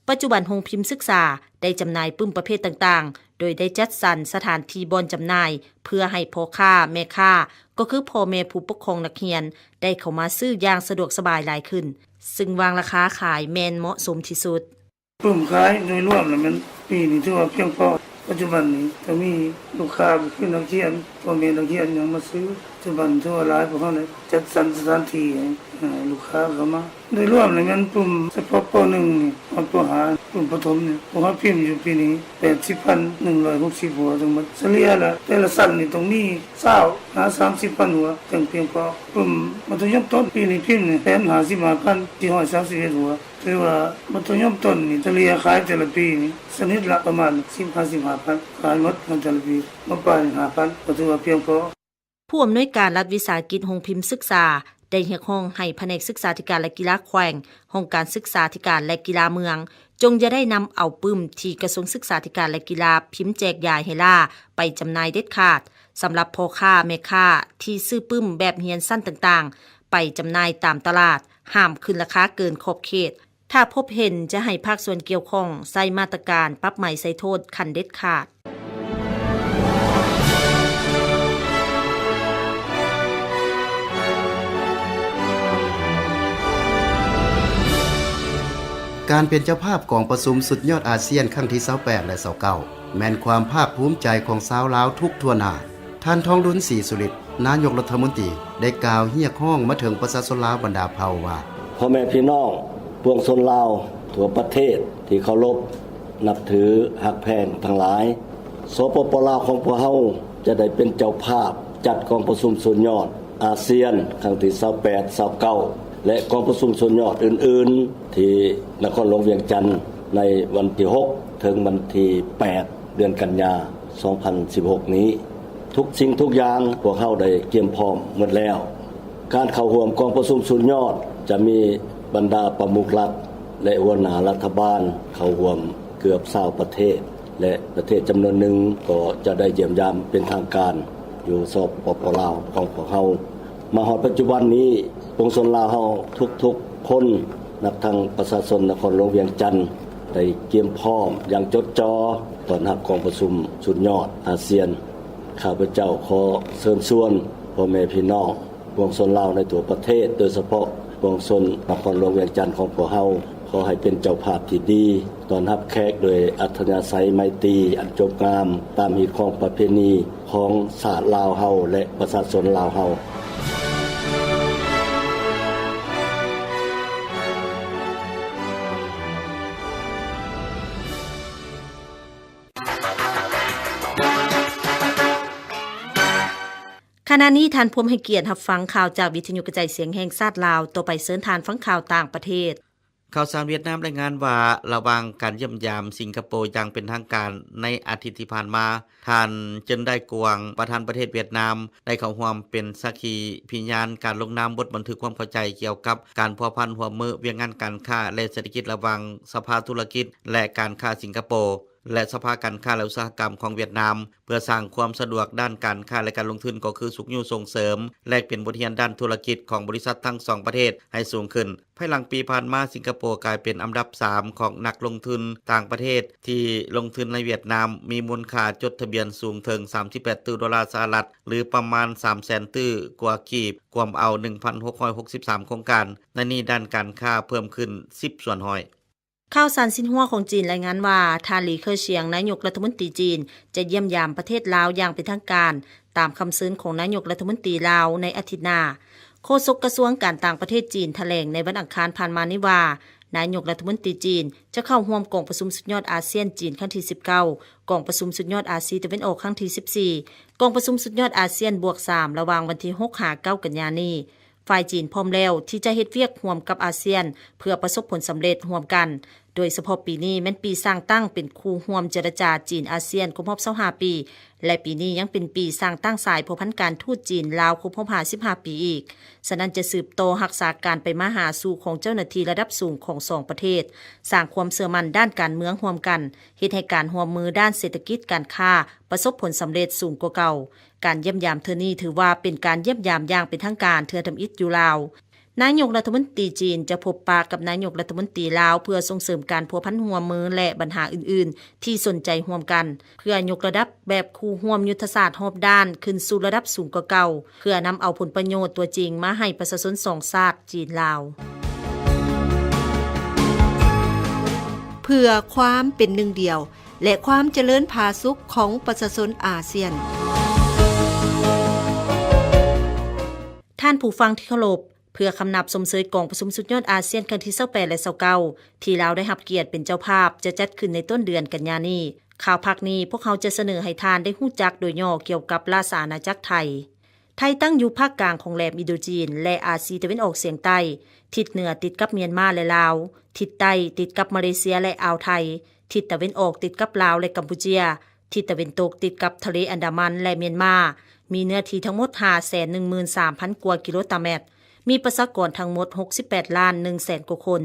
ປັດຈຸບັນໂຮງພິມສຶກສາໄດ້ຈຳໜ່າຍປຶ້ມປະເພດຕ່າງໆ ໂດຍໄດ້ຈັດສັນສະຖານທີ່ບ່ອນຈຳໜ່າຍ ເພື່ອໃຫ້ພໍ່ຄ້າແມ່ຄ້າ ກໍຄືພໍ່ແມ່ຜູ້ປົກຄອງນັກຮຽນ ໄດ້ເຂົ້າມາຊື້ຢ່າງສະດວກສະບາຍຫຼາຍຂຶ້ນ, ຊຶ່ງວາງລາຄາຂາຍແມ່ນເໝາະສົມທີ່ສຸດ. ປຶ້ມຂາຍໂດຍລວມແລ້ວແມ່ນປີນີ້ຖືວ່າພຽງພໍ. ປັດຈຸບັນນີ້ກໍມີລູກຄ້າກໍຄືນັກຮຽນ, ພໍ່ແມ່ນັກຮຽນຫຍັງມາຊື້. ປັດຈຸບັນຖືວ່າຫຼາຍ, ພວກເຮົາໄດ້ຈັດສັນສະຖານທີ່ໃຫ້ ເອີ ລູກຄ້າເຂົ້າມາ. ໂດຍລວມແລ້ວແມ່ນປຶ້ມສະເພາະ ປໍໜຶ່ງ ນີ້ຮອດ ປໍຫ້າ ປຶ້ມປະຖົມນີ້ ພວກເຮົາພິມຢູ່ປີນີ້ ແປດສິບພັນໜຶ່ງຮ້ອຍຫົກສິບຫົວທັງໝົດ. ສະເລ່ຍລະແຕ່ລະຊັ້ນນີ້ຕ້ອງມີຊາວຫາສາມສິບພັນຫົວ ຈຶ່ງພຽງພໍ. ປຶ້ມມັດທະຍົມຕົ້ນປີນີ້ພິມນີ້ ແສນຫ້າສິບຫ້າພັນສີ່ຮ້ອຍສາມສິບເອັດຫົວ. ຖືວ່າມັດທະຍົມຕົ້ນນີ້ສະເລ່ຍຂາຍແຕ່ລະປີນີ້ ຊະນິດລະປະມານສິບຫາສິບຫ້າພັນ ຂາຍໝົດໃນແຕ່ລະປີ. ມ.ປາຍ ຫ້າພັນ ກໍຖືວ່າພຽງພໍ. ຜູ້ອຳນວຍການລັດວິສາຫະກິດໂຮງພິມສຶກສາ ໄດ້ຮຽກຮ້ອງໃຫ້ພະແນກສຶກສາທິການ ແລະ ກິລາແຂວງ, ຫ້ອງການສຶກສາທິການ ແລະ ກິລາເມືອງ ຈົ່ງຢ່າໄດ້ນຳເອົາປຶ້ມທີ່ກະຊວງສຶກສາທິການ ແລະ ກິລາພິມແຈກຢາຍໃຫ້ລ້າໄປຈຳໜ່າຍເດັດຂາດ. ສຳລັບພໍ່ຄ້າແມ່ຄ້າທີ່ຊື້ປຶ້ມແບບຮຽນຊັ້ນຕ່າງໆ ໄປຈຳໜ່າຍຕາມຕະຫຼາດ, ຫ້າມຂຶ້ນລາຄາເກີນຂອບເຂດ. ຖ້າພົບເຫັນຈະໃຫ້ພາກສ່ວນກ່ຽວຂ້ອງໃຊ້ມາດຕະການປັບໃໝໃສ່ໂທດຂັ້ນເດັດຂາດ. ການເປັນເຈົ້າພາບກອງປະຊຸມສຸດຍອດອາຊຽນຄັ້ງທີຊາວແປດ ແລະ ຊາວເກົ້າ ແມ່ນຄວາມພາກພູມໃຈຂອງຊາວລາວທຸກທົ່ວໜ້າ. ທ່ານ ທອງລຸນ ສີສຸລິດ ນາຍົກລັດຖະມົນຕີ ໄດ້ກ່າວຮຽກຮ້ອງມາເຖິງປະຊາຊົນລາວບັນດາເຜົ່າວ່າ ພໍ່ແມ່ພີ່ນ້ອງປວງຊົນລາວທົ່ວປະເທດທີ່ເຄົາລົບນັບຖືຮັກແພງທັງຫຼາຍ, ສປປ ລາວຂອງພວກເຮົາຈະໄດ້ເປັນເຈົ້າພາບຈັດກອງປະຊຸມສຸດຍອດອາຊຽນຄັ້ງທີຊາວແປດ ຊາວເກົ້າ ແລະ ກອງປະຊຸມສຸດຍອດອື່ນໆ ທີ່ນະຄອນຫຼວງວຽງຈັນ ໃນວັນທີຫົກ ເຖິງວັນທີແປດ ເດືອນກັນຍາ ສອງພັນສິບຫົກນີ້. ທຸກສິ່ງທຸກຢ່າງພວກເຮົາໄດ້ກຽມພ້ອມໝົດແລ້ວ. ການເຂົ້າຮ່ວມກອງປະຊຸມສຸດຍອດຈະມີບັນດາປະມຸກລັດ ແລະ ຫົວໜ້າລັດຖະບານເຂົ້າຮ່ວມເກືອບຊາວປະເທດ ແລະ ປະເທດຈຳນວນໜຶ່ງກໍຈະໄດ້ຢ້ຽມຢາມເປັນທາງການຢູ່ ສປປ ລາວຂອງພວກເຮົາ. ມາຮອດປັດຈຸບັນນີ້ ປວງຊົນລາວເຮົາທຸກໆຄົນ ນັບທັງປະຊາຊົນນະຄອນຫຼວງວຽງຈັນ ໄດ້ກຽມພ້ອມຢ່າງຈົດຈໍ່ຕ້ອນຮັບກອງປະຊຸມສຸດຍອດອາຊຽນ. ຂ້າພະເຈົ້າຂໍເຊີນຊວນພໍ່ແມ່ພີ່ນ້ອງປວງຊົນລາວໃນທົ່ວປະເທດ, ໂດຍສະເພາະປວງຊົນນະຄອນຫຼວງວຽງຈັນຂອງພວກເຮົາ, ຂໍໃຫ້ເປັນເຈົ້າພາບທີ່ດີ ຕ້ອນຮັບແຂກໂດຍອັດທະຍາໄສໄມຕີອັນຈົບງາມ ຕາມຮີດຄອງປະເພນີຂອງຊາດລາວເຮົາ ແລະ ປະຊາຊົນລາວເຮົາ. ຂະນະນີ້ທ່ານພວມໃຫ້ກຽດຮັບຟັງຂ່າວຈາກວິທະຍຸກະຈາຍສຽງແຫ່ງຊາດລາວ. ຕໍ່ໄປເຊີນທ່ານຟັງຂ່າວຕ່າງປະເທດ. ຂ່າວສານຫວຽດນາມລາຍງານວ່າ ລະຫວ່າງການຢ້ຽມຢາມສິງກະໂປຢ່າງເປັນທາງການໃນອາທິດທີ່ຜ່ານມາ, ທ່ານ ເຈິນ ໄດກວາງ ປະທານປະເທດຫວຽດນາມ ໄດ້ເຂົ້າຮ່ວມເປັນສັກຂີພິຍານການລົງນາມບົດບັນທຶກຄວາມເຂົ້າໃຈກ່ຽວກັບການພົວພັນຮ່ວມມືວຽກງານການຄ້າ ແລະ ເສດຖະກິດລະຫວ່າງສະພາທຸລະກິດ ແລະ ການຄ້າສິງກະໂປ ແລະ ສະພາການຄ້າ ແລະ ອຸດສາຫະກຳຂອງຫວຽດນາມ ເພື່ອສ້າງຄວາມສະດວກດ້ານການຄ້າ ແລະ ການລົງທຶນ ກໍຄືຊຸກຍູ້ສົ່ງເສີມ ແລກປ່ຽນບົດຮຽນດ້ານທຸລະກິດຂອງບໍລິສັດທັງສອງປະເທດໃຫ້ສູງຂຶ້ນ. ພາຍຫຼັງປີຜ່ານມາ ສິງກະໂປກາຍເປັນອັນດັບສາມຂອງນັກລົງທຶນຕ່າງປະເທດທີ່ລົງທຶນໃນຫວຽດນາມ ມີມູນຄ່າຈົດທະບຽນສູງເຖິງສາມສິບແປດຕື້ໂດລາສະຫະລັດ ຫຼື ປະມານສາມແສນຕື້ກວ່າກີບ, ກວມເອົາໜຶ່ງພັນຫົກຮ້ອຍຫົກສິບສາມໂຄງການ, ໃນນີ້ດ້ານການຄ້າເພີ່ມຂຶ້ນສິບສ່ວນຮ້ອຍ. ຂ່າວສານຊິນຫົວຂອງຈີນລາຍງານວ່າ ທ່ານ ຫຼີ ເຄີຊຽງ ນາຍົກລັດຖະມົນຕີຈີນ ຈະຢ້ຽມຢາມປະເທດລາວຢ່າງເປັນທາງການ ຕາມຄຳເຊີນຂອງນາຍົກລັດຖະມົນຕີລາວໃນອາທິດໜ້າ. ໂຄສົກກະຊວງການຕ່າງປະເທດຈີນຖະແຫຼງໃນວັນອັງຄານຜ່ານມານີ້ວ່າ ນາຍົກລັດຖະມົນຕີຈີນຈະເຂົ້າຮ່ວມກອງປະຊຸມສຸດຍອດອາຊຽນ-ຈີນຄັ້ງທີສິບເກົ້າ, ກອງປະຊຸມສຸດຍອດອາຊີຕາເວັນອອກຄັ້ງທີສິບສີ່, ກອງປະຊຸມສຸດຍອດອາຊຽນບວກສາມ ລະຫວ່າງວັນທີຫົກຫາເກົ້າກັນຍານີ້. ຝ່າຍຈີນພ້ອມແລ້ວທີ່ຈະເຮັດວຽກຮ່ວມກັບອາຊຽນ ເພື່ອປະສົບຜົນສຳເລັດຮ່ວມກັນ, ໂດຍສະເພາະປີນີ້ແມ່ນປີສ້າງຕັ້ງເປັນຄູ່ຮ່ວມເຈລະຈາຈີນອາຊຽນຄົບຮອບຊາວຫ້າປີ ແລະ ປີນີ້ຍັງເປັນປີສ້າງຕັ້ງສາຍພົວພັນການທູດຈີນລາວຄົບຮອບຫ້າສິບຫ້າປີອີກ. ສະນັ້ນຈະສືບຕໍ່ຮັກສາການໄປມາຫາສູ່ຂອງເຈົ້າໜ້າທີ່ລະດັບສູງຂອງສອງປະເທດ, ສ້າງຄວາມເຊື່ອໝັ້ນດ້ານການເມືອງຮ່ວມກັນ, ເຮັດໃຫ້ການຮ່ວມມືດ້ານເສດຖະກິດການຄ້າປະສົບຜົນສຳເລັດສູງກວ່າເກົ່າ. ການຢ້ຽມຢາມເທື່ອນີ້ຖືວ່າເປັນການຢ້ຽມຢາມຢ່າງເປັນທາງການເທື່ອທຳອິດຢູ່ລາວ. ນາຍົກລັດຖະມົນຕີຈີນຈະພົບປະກັບນາຍົກລັດຖະມົນຕີລາວ ເພື່ອສົ່ງເສີມການພົວພັນຮ່ວມມື ແລະ ບັນຫາອື່ນໆທີ່ສົນໃຈຮ່ວມກັນ, ເພື່ອຍົກລະດັບແບບຄູ່ຮ່ວມຍຸດທະສາດຮອບດ້ານຂຶ້ນສູ່ລະດັບສູງກວ່າເກົ່າ, ເພື່ອນຳເອົາຜົນປະໂຫຍດຕົວຈິງມາໃຫ້ປະຊາຊົນສອງຊາດ ຈີນ-ລາວ. ເພື່ອຄວາມເປັນໜຶ່ງດຽວ ແລະ ຄວາມຈະເລີນຜາສຸກຂອງປະຊາຊົນອາຊຽນ. ທ່ານຜູ້ຟັງທີ່ເຄົາລົບ, ເພື່ອຄຳນັບຊົມເຊີຍກອງປະຊຸມສຸດຍອດອາຊຽນຄັ້ງທີຊາວແປດ ແລະ ຊາວເກົ້າ ທີ່ລາວໄດ້ຮັບກຽດເປັນເຈົ້າພາບ ຈະຈັດຂຶ້ນໃນຕົ້ນເດືອນກັນຍານີ້. ຂ່າວພາກນີ້ ພວກເຮົາຈະສະເໜີໃຫ້ທ່ານໄດ້ຮູ້ຈັກໂດຍຫຍໍ້ກ່ຽວກັບລາຊະອານາຈັກໄທ. ໄທຕັ້ງຢູ່ພາກກາງຂອງແຫຼມອິນໂດຈີນ ແລະ ອາຊີຕາເວັນອອກສຽງໃຕ້, ທິດເໜືອຕິດກັບມຽນມາ ແລະ ລາວ, ທິດໃຕ້ຕິດກັບມາເລເຊຍ ແລະ ອ່າວໄທ, ທິດຕາເວັນອອກຕິດກັບລາວ ແລະ ກຳປູເຈຍ, ທິດຕາເວັນຕົກຕິດກັບທະເລອັນດາມັນ ແລະ ມຽນມາ, ມີເນື້ອທີ່ທັງໝົດຫ້າແສນໜຶ່ງໝື່ນສາມພັນກວ່າກິໂລຕາແມັດ, ມີປະຊາກອນທັງໝົດຫົກສິບແປດລ້ານໜຶ່ງແສນກວ່າຄົນ,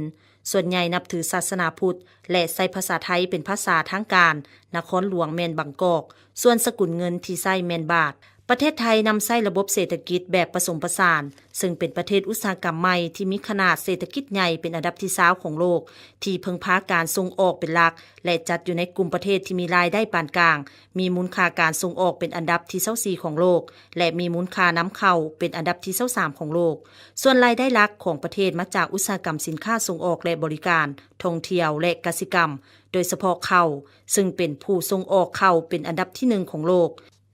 ສ່ວນໃຫຍ່ນັບຖືສາສະໜາພຸດ ແລະ ໃຊ້ພາສາໄທເປັນພາສາທາງການ, ນະຄອນຫຼວງແມ່ນບາງກອກ, ສ່ວນສະກຸນເງິນທີ່ໃຊ້ແມ່ນບາດ. ປະເທດໄທນຳໃຊ້ລະບົບເສດຖະກິດແບບປະສົມປະສານ, ເຊິ່ງເປັນປະເທດອຸດສາຫະກຳໃໝ່ທີ່ມີຂະໜາດເສດຖະກິດໃຫຍ່ເປັນອັນດັບທີຊາວຂອງໂລກ, ທີ່ເພິ່ງພາການສົ່ງອອກເປັນຫຼັກ ແລະ ຈັດຢູ່ໃນກຸ່ມປະເທດທີ່ມີລາຍໄດ້ປານກາງ, ມີມູນຄ່າການສົ່ງອອກເປັນອັນດັບທີຊາວສີ່ຂອງໂລກ ແລະ ມີມູນຄ່ານຳເຂົ້າເປັນອັນດັບທີຊາວສາມຂອງໂລກ. ສ່ວນລາຍໄດ້ຫຼັກຂອງປະເທດມາຈາກອຸດສາຫະກຳສິນຄ້າສົ່ງອອກ ແລະ ບໍລິການ, ທ່ອງທ່ຽວ ແລະ ກະສິກຳ, ໂດຍສະເພາະເຂົ້າ, ເຊິ່ງເປັນຜູ້ສົ່ງອອກເຂົ້າເປັນອັນດັບທີໜຶ່ງຂອງໂລກ.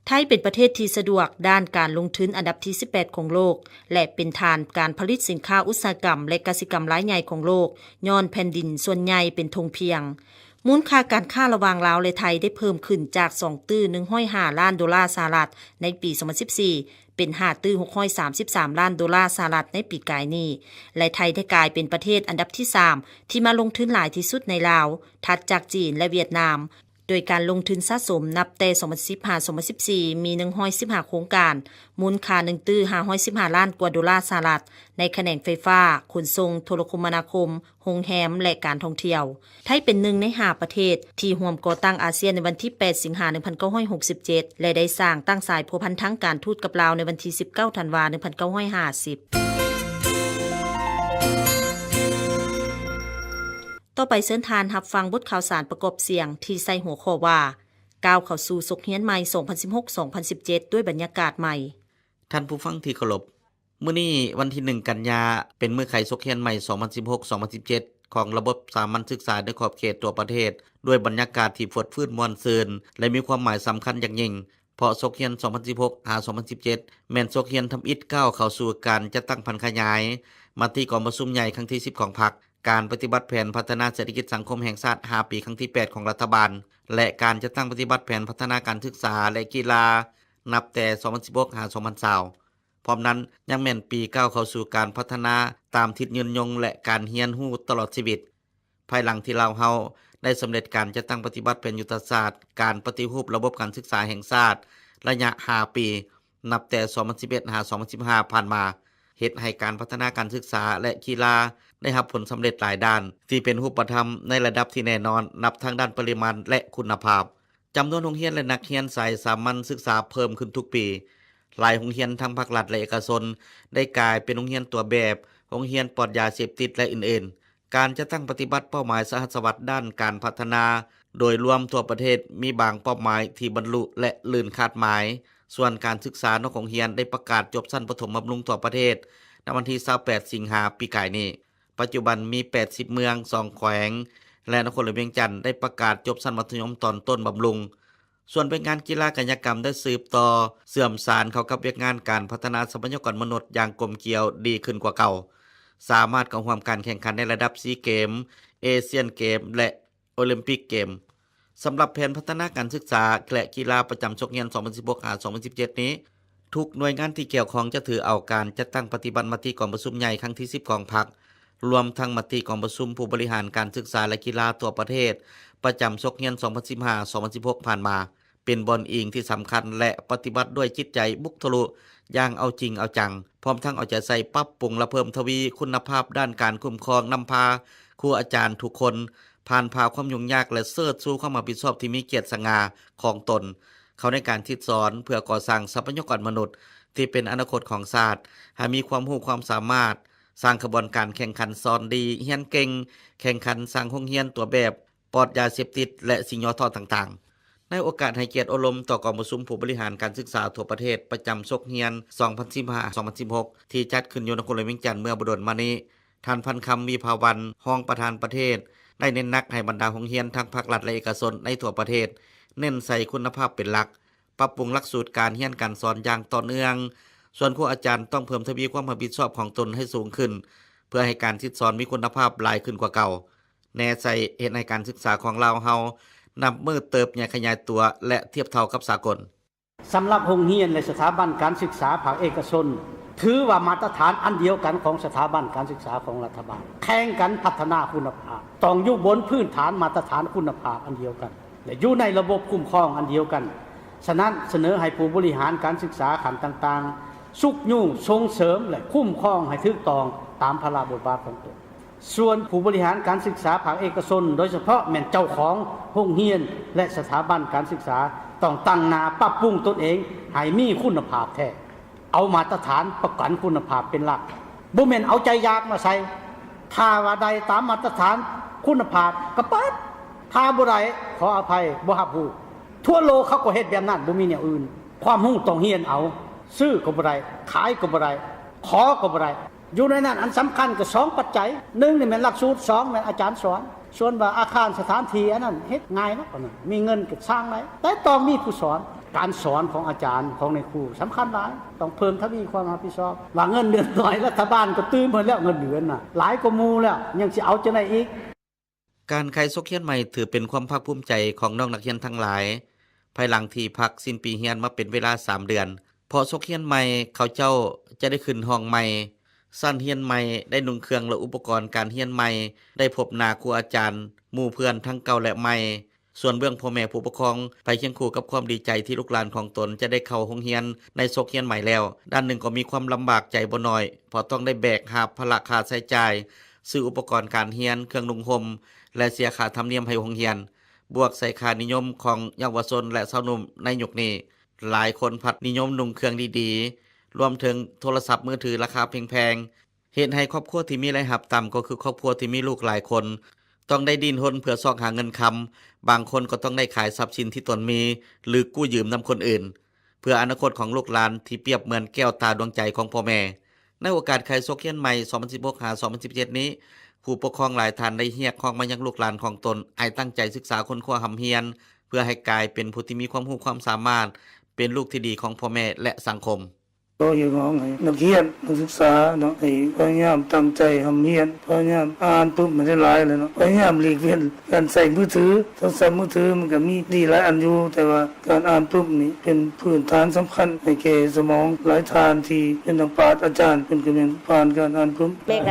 ໄທເປັນປະເທດທີ່ສະດວກດ້ານການລົງທຶນອັນດັບທີສິບແປດຂອງໂລກ ແລະ ເປັນຖານການຜະລິດສິນຄ້າອຸດສາຫະກຳ ແລະ ກະສິກຳລາຍໃຫຍ່ຂອງໂລກ, ຍ້ອນແຜ່ນດິນສ່ວນໃຫຍ່ເປັນທົ່ງພຽງ. ມູນຄ່າການຄ້າລະຫວ່າງລາວ ແລະ ໄທໄດ້ເພີ່ມຂຶ້ນຈາກສອງຕື້ໜຶ່ງຮ້ອຍຫ້າລ້ານໂດລາສະຫະລັດໃນປີສອງພັນສິບສີ່ ເປັນຫ້າຕື້ຫົກຮ້ອຍສາມສິບສາມລ້ານໂດລາສະຫະລັດໃນປີກາຍນີ້ ແລະ ໄທໄດ້ກາຍເປັນປະເທດອັນດັບທີສາມທີ່ມາລົງທຶນຫຼາຍທີ່ສຸດໃນລາວ, ຖັດຈາກຈີນ ແລະ ຫວຽດນາມ. ໂດຍການລົງທຶນສະສົມນັບແຕ່ສອງພັນສິບຫາສອງພັນສິບສີ່ ມີໜຶ່ງຮ້ອຍສິບຫ້າໂຄງການ, ມູນຄ່າໜຶ່ງຕື້ຫ້າຮ້ອຍສິບຫ້າລ້ານກວ່າໂດລາສະຫະລັດ ໃນຂະແໜງໄຟຟ້າ, ຂົນສົ່ງ, ໂທລະຄົມມະນາຄົມ, ໂຮງແຮມ ແລະ ການທ່ອງທ່ຽວ. ໄທເປັນໜຶ່ງໃນຫ້າປະເທດທີ່ຮ່ວມກໍ່ຕັ້ງອາຊຽນໃນວັນທີແປດ ສິງຫາ ໜຶ່ງພັນເກົ້າຮ້ອຍຫົກສິບເຈັດ ແລະ ໄດ້ສ້າງຕັ້ງສາຍພົວພັນທາງການທູດກັບລາວໃນວັນທີສິບເກົ້າ ທັນວາ ໜຶ່ງພັນເກົ້າຮ້ອຍຫ້າສິບ. ຕໍ່ໄປເຊີນທ່ານຮັບຟັງບົດຂ່າວສານປະກອບສຽງທີ່ໃສ່ຫົວຂໍ້ວ່າ ກ້າວເຂົ້າສູ່ສົກຮຽນໃໝ່ ສອງພັນສິບຫົກ ສອງພັນສິບເຈັດ ດ້ວຍບັນຍາກາດໃໝ່. ທ່ານຜູ້ຟັງທີ່ເຄົາລົບ, ມື້ນີ້ວັນທີໜຶ່ງ ກັນຍາ ເປັນມື້ໄຂສົກຮຽນໃໝ່ ສອງພັນສິບຫົກ ສອງພັນສິບເຈັດ ຂອງລະບົບສາມັນສຶກສາໃນຂອບເຂດທົ່ວປະເທດ ດ້ວຍບັນຍາກາດທີ່ຟົດຟື້ນມ່ວນຊື່ນ ແລະ ມີຄວາມໝາຍສຳຄັນຢ່າງຍິ່ງ. ເພາະສົກຮຽນສອງພັນສິບຫົກ ຫາ ສອງພັນສິບເຈັດ ແມ່ນສົກຮຽນທຳອິດກ້າວເຂົ້າສູ່ການຈັດຕັ້ງຜັນຂະຫຍາຍມະຕິກອງປະຊຸມໃຫຍ່ຄັ້ງທີສິບຂອງພັກ, ການປະຕິບັດແຜນພັດທະນາເສດຖະກິດສັງຄົມແຫ່ງຊາດຫ້າປີຄັ້ງທີແປດຂອງລັດຖະບານ ແລະ ການຈັດຕັ້ງປະຕິບັດແຜນພັດທະນາການສຶກສາ ແລະ ກິລາ ນັບແຕ່ສອງພັນສິບຫົກ ຫາ ສອງພັນຊາວ. ພ້ອມນັ້ນຍັງແມ່ນປີກ້າວເຂົ້າສູ່ການພັດທະນາຕາມທິດຍືນຍົງ ແລະ ການຮຽນຮູ້ຕະຫຼອດຊີວິດ. ພາຍຫຼັງທີ່ລາວເຮົາໄດ້ສຳເລັດການຈັດຕັ້ງປະຕິບັດແຜນຍຸດທະສາດການປະຕິຮູບລະບົບການສຶກສາແຫ່ງຊາດໄລຍະຫ້າປີ ນັບແຕ່ສອງພັນສິບເອັດ ຫາ ສອງພັນສິບຫ້າ ຜ່ານມາ, ເຮັດໃຫ້ການພັດທະນາການສຶກສາ ແລະ ກິລາໄດ້ຮັບຜົນສຳເລັດຫຼາຍດ້ານ ທີ່ເປັນຮູບປະທຳໃນລະດັບທີ່ແນ່ນອນ ນັບທັງດ້ານປະລິມານ ແລະ ຄຸນນະພາບ. ຈຳນວນໂຮງຮຽນ ແລະ ນັກຮຽນສາຍສາມັນສຶກສາເພີ່ມຂຶ້ນທຸກປີ. ຫຼາຍໂຮງຮຽນທັງພາກລັດ ແລະ ເອກະຊົນ ໄດ້ກາຍເປັນໂຮງຮຽນຕົວແບບ, ໂຮງຮຽນປອດຢາເສບຕິດ ແລະ ອື່ນໆ. ການຈັດຕັ້ງປະຕິບັດເປົ້າໝາຍສະຫັດສະຫວັດດ້ານການພັດທະນາໂດຍລວມທົ່ວປະເທດມີບາງເປົ້າໝາຍທີ່ບັນລຸ ແລະ ລື່ນຄາດໝາຍ. ສ່ວນການສຶກສານອກໂຮງຮຽນໄດ້ປະກາດຈົບຊັ້ນປະຖົມບຳລຸງທົ່ວປະເທດໃນວັນທີຊາວແປດ ສິງຫາ ປີກາຍນີ້. ປັດຈຸບັນມີແປດສິບເມືອງ, ສອງແຂວງ ແລະ ນະຄອນຫຼວງວຽງຈັນໄດ້ປະກາດຈົບຊັ້ນມັດທະຍົມຕອນຕົ້ນບຳລຸງ. ສ່ວນວຽກງານກິລາກາຍະກຳໄດ້ສືບຕໍ່ເຊື່ອມສານເຂົ້າກັບວຽກງານການພັດທະນາຊັບພະຍາກອນມະນຸດຢ່າງກົມກຽວດີຂຶ້ນກວ່າເກົ່າ, ສາມາດເຂົ້າຮ່ວມການແຂ່ງຂັນໃນລະດັບຊີເກມ, ເອຊຽນເກມ ແລະ ໂອລິມປິກເກມ. ສຳລັບແຜນພັດທະນາການສຶກສາ ແລະ ກິລາປະຈຳສົກຮຽນ ສອງພັນສິບຫົກ ຫາ ສອງພັນສິບເຈັດນີ້, ທຸກໜ່ວຍງານທີ່ກ່ຽວຂ້ອງຈະຖືເອົາການຈັດຕັ້ງປະຕິບັດມະຕິກອງປະຊຸມໃຫຍ່ຄັ້ງທີສິບຂອງພັກ, ລວມທັງມະຕິກອງປະຊຸມຜູ້ບໍລິຫານການສຶກສາ ແລະ ກິລາທົ່ວປະເທດ ປະຈຳສົກຮຽນ ສອງພັນສິບຫ້າ ສອງພັນສິບຫົກ ຜ່ານມາ, ເປັນບ່ອນອີງທີ່ສຳຄັນ ແລະ ປະຕິບັດດ້ວຍຈິດໃຈບຸກທະລຸຢ່າງເອົາຈິງເອົາຈັງ, ພ້ອມທັງເອົາໃຈໃສ່ປັບປຸງ ແລະ ເພີ່ມທະວີຄຸນນະພາບດ້ານການຄຸ້ມຄອງນຳພາຄູອາຈານທຸກຄົນ ຜ່ານຜ່າຄວາມຫຍຸ້ງຍາກ ແລະ ເຊີດຊູຄວາມຮັບຜິດຊອບທີ່ມີກຽດສະຫງ່າຂອງຕົນ ເຂົ້າໃນການສິດສອນ ເພື່ອກໍ່ສ້າງຊັບພະຍາກອນມະນຸດທີ່ເປັນອະນາຄົດຂອງຊາດ ໃຫ້ມີຄວາມຮູ້ຄວາມສາມາດ, ສ້າງຂະບວນການແຂ່ງຂັນສອນດີ, ຮຽນເກັ່ງ, ແຂ່ງຂັນສ້າງໂຮງຮຽນຕົວແບບ, ປອດຢາເສບຕິດ ແລະ ສິ່ງຫຍໍ້ທໍ້ຕ່າງໆ. ໃນໂອກາດໃຫ້ກຽດອົບຮົມຕໍ່ກອງປະຊຸມຜູ້ບໍລິຫານການສຶກສາທົ່ວປະເທດປະຈຳສົກຮຽນ ສອງພັນສິບຫ້າ ສອງພັນສິບຫົກ ທີ່ຈັດຂຶ້ນຢູ່ນະຄອນຫຼວງວຽງຈັນເມື່ອບໍ່ດົນມານີ້, ທ່ານ ພັນຄຳ ວິພາວັນ ຮອງປະທານປະເທດ ໄດ້ເນັ້ນໜັກໃຫ້ບັນດາໂຮງຮຽນທັງພາກລັດ ແລະ ເອກະຊົນໃນທົ່ວປະເທດ ເນັ້ນໃສ່ຄຸນນະພາບເປັນຫຼັກ, ປັບປຸງຫຼັກສູດການຮຽນການສອນຢ່າງຕໍ່ເນື່ອງ, ສ່ວນຄູອາຈານຕ້ອງເພີ່ມທະວີຄວາມຮັບຜິດຊອບຂອງຕົນໃຫ້ສູງຂຶ້ນ ເພື່ອໃຫ້ການສິດສອນມີຄຸນນະພາບຫຼາຍຂຶ້ນກວ່າເກົ່າ, ແນໃສ່ເຮັດໃຫ້ການສຶກສາຂອງລາວເຮົານັບມື້ເຕີບໃຫຍ່ຂະຫຍາຍຕົວ ແລະ ທຽບເທົ່າກັບສາກົນ. ສຳລັບໂຮງຮຽນ ແລະ ສະຖາບັນການສຶກສາພາກເອກະຊົນ ຖືວ່າມາດຕະຖານອັນດຽວກັນຂອງສະຖາບັນການສຶກສາຂອງລັດຖະບານ, ແຂ່ງກັນພັດທະນາຄຸນນະພາບ, ຕ້ອງຢູ່ບົນພື້ນຖານມາດຕະຖານຄຸນນະພາບອັນດຽວກັນ ແລະ ຢູ່ໃນລະບົບຄຸ້ມຄອງອັນດຽວກັນ. ສະນັ້ນ, ສະເໜີໃຫ້ຜູ້ບໍລິຫານການສຶກສາຂັ້ນຕ່າງໆ ຊຸກຍູ້, ສົ່ງເສີມ ແລະ ຄຸ້ມຄອງໃຫ້ຖືກຕ້ອງຕາມພາລະບົດບາດຂອງຕົນ. ສ່ວນຜູ້ບໍລິຫານການສຶກສາພາກເອກະຊົນ, ໂດຍສະເພາະແມ່ນເຈົ້າຂອງໂຮງຮຽນ ແລະ ສະຖາບັນການສຶກສາ, ຕ້ອງຕັ້ງໜ້າປັບປຸງຕົນເອງໃຫ້ມີຄຸນນະພາບແທ້, ເອົາມາດຕະຖານປະກັນຄຸນນະພາບເປັນຫຼັກ, ບໍ່ແມ່ນເອົາໃຈຢາກມາໃສ່. ຖ້າວ່າໄດ້ຕາມມາດຕະຖານຄຸນນະພາບກໍເປີດ, ຖ້າບໍ່ໄດ້, ຂໍອະໄພ, ບໍ່ຮັບຮູ້. ທົ່ວໂລກເຂົາກໍເຮັດແບບນັ້ນ, ບໍ່ມີແນວອື່ນ. ຄວາມຮູ້ຕ້ອງຮຽນເອົາ, ຊື້ກໍບໍ່ໄດ້, ຂາຍກໍບໍ່ໄດ້, ຂໍກໍບໍ່ໄດ້. ຢູ່ໃນນັ້ນອັນສຳຄັນກໍສອງປັດໄຈ, ໜຶ່ງນີ້ແມ່ນຫຼັກສູດ, ສອງແມ່ນອາຈານສອນ. ສ່ວນວ່າອາຄານສະຖານທີ່ອັນນັ້ນເຮັດງ່າຍເນາະ, ອັນນັ້ນມີເງິນກໍສ້າງໄດ້, ແຕ່ຕ້ອງມີຜູ້ສອນ. ການສອນຂອງອາຈານ, ຂອງນາຍຄູສຳຄັນຫຼາຍ, ຕ້ອງເພີ່ມທະວີຄວາມຮັບຜິດຊອບ. ວ່າເງິນເດືອນໜ້ອຍ, ລັດຖະບານກໍຕື່ມເພິ່ນແລ້ວ, ເງິນເດືອນນະຫຼາຍກວ່າໝູ່ແລ້ວ, ຍັງຊິເອົາຈັ່ງໃດອີກ? ການໄຂສົກຮຽນໃໝ່ຖືເປັນຄວາມພາກພູມໃຈຂອງນ້ອງນັກຮຽນທັງຫຼາຍ, ພາຍຫຼັງທີ່ພັກສິ້ນປີຮຽນມາເປັນເວລາສາມເດືອນ. ເພາະສົກຮຽນໃໝ່, ເຂົາເຈົ້າຈະໄດ້ຂຶ້ນຫ້ອງໃໝ່, ຊັ້ນຮຽນໃໝ່, ໄດ້ນຸ່ງເຄື່ອງ ແລະ ອຸປະກອນການຮຽນໃໝ່, ໄດ້ພົບໜ້າຄູອາຈານ, ໝູ່ເພື່ອນທັງເກົ່າ ແລະ ໃໝ່. ສ່ວນເບື້ອງພໍ່ແມ່ຜູ້ປົກຄອງ, ໄປຄຽງຄູ່ກັບຄວາມດີໃຈທີ່ລູກຫຼານຂອງຕົນຈະໄດ້ເຂົ້າໂຮງຮຽນໃນສົກຮຽນໃໝ່ແລ້ວ, ດ້ານໜຶ່ງກໍມີຄວາມລຳບາກໃຈບໍ່ໜ້ອຍ, ເພາະຕ້ອງໄດ້ແບກຫາບພາລະຄ່າໃຊ້ຈ່າຍ, ຊື້ອຸປະກອນການຮຽນ, ເຄື່ອງນຸ່ງຫົ່ມ ແລະ ເສຍຄ່າທຳນຽມໃຫ້ໂຮງຮຽນ, ບວກໃສ່ຄ່ານິຍົມຂອງເຍົາວະຊົນ ແລະ ຊາວໜຸ່ມໃນຍຸກນີ້. ຫຼາຍຄົນພັດນິຍົມນຸ່ງເຄື່ອງດີໆ, ລວມເຖິງໂທລະສັບມືຖືລາຄາແພງໆ, ເຮັດໃຫ້ຄອບຄົວທີ່ມີລາຍຮັບຕ່ຳ ກໍຄືຄອບຄົວທີ່ມີລູກຫຼາຍຄົນ ຕ້ອງໄດ້ດີ້ນຮົນເພື່ອຊອກຫາເງິນຄຳ, ບາງຄົນກໍຕ້ອງໄດ້ຂາຍຊັບສິນທີ່ຕົນມີ ຫຼື ກູ້ຢືມນຳຄົນອື່ນ ເພື່ອອະນາຄົດຂອງລູກຫຼານທີ່ປຽບເໝືອນແກ້ວຕາດວງໃຈຂອງພໍ່ແມ່. ໃນໂອກາດໄຂສົກຮຽນໃໝ່ ສອງພັນສິບຫົກ ຫາ ສອງພັນສິບເຈັດນີ້, ຜູ້ປົກຄອງຫຼາຍທ່ານໄດ້ຮຽກຮ້ອງມາຍັງລູກຫຼານຂອງຕົນໃຫ້ຕັ້ງໃຈສຶກສາຄົ້ນຄວ້າຮ່ຳຮຽນ ເພື່ອໃຫ້ກາຍເປັນຜູ້ທີ່ມີຄວາມຮູ້ຄວາມສາມາດ, ເປັນລູກທີ່ດີຂອງພໍ່ແມ່ ແລະ ສັງຄົມ. ກໍຮຽກຮ້ອງໃຫ້ນັກຮຽນ ນັກສຶກສາເນາະ ໃຫ້ພະຍາຍາມຕັ້ງໃຈຮ່ຳຮຽນ, ພະຍາຍາມອ່ານປຶ້ມໃຫ້ຫຼາຍໆແຫຼະເນາະ, ພະຍາຍາມຫຼີກເວັ້ນການໃຊ້ມືຖື. ໂທລະສັບມືຖືມັນກໍມີດີຫຼາຍອັນຢູ່, ແຕ່ວ່າການອ່ານປຶ້ມນີ້ເປັນພື້ນຖານສຳຄັນໃຫ້ແກ່ສະໝອງ. ຫຼາຍທ່ານທີ່ເປັນທັງປາດອາຈານ ເພິ່ນກໍແມ່ນຜ່ານການອ່ານປຶ້ມ. ແມ່ກ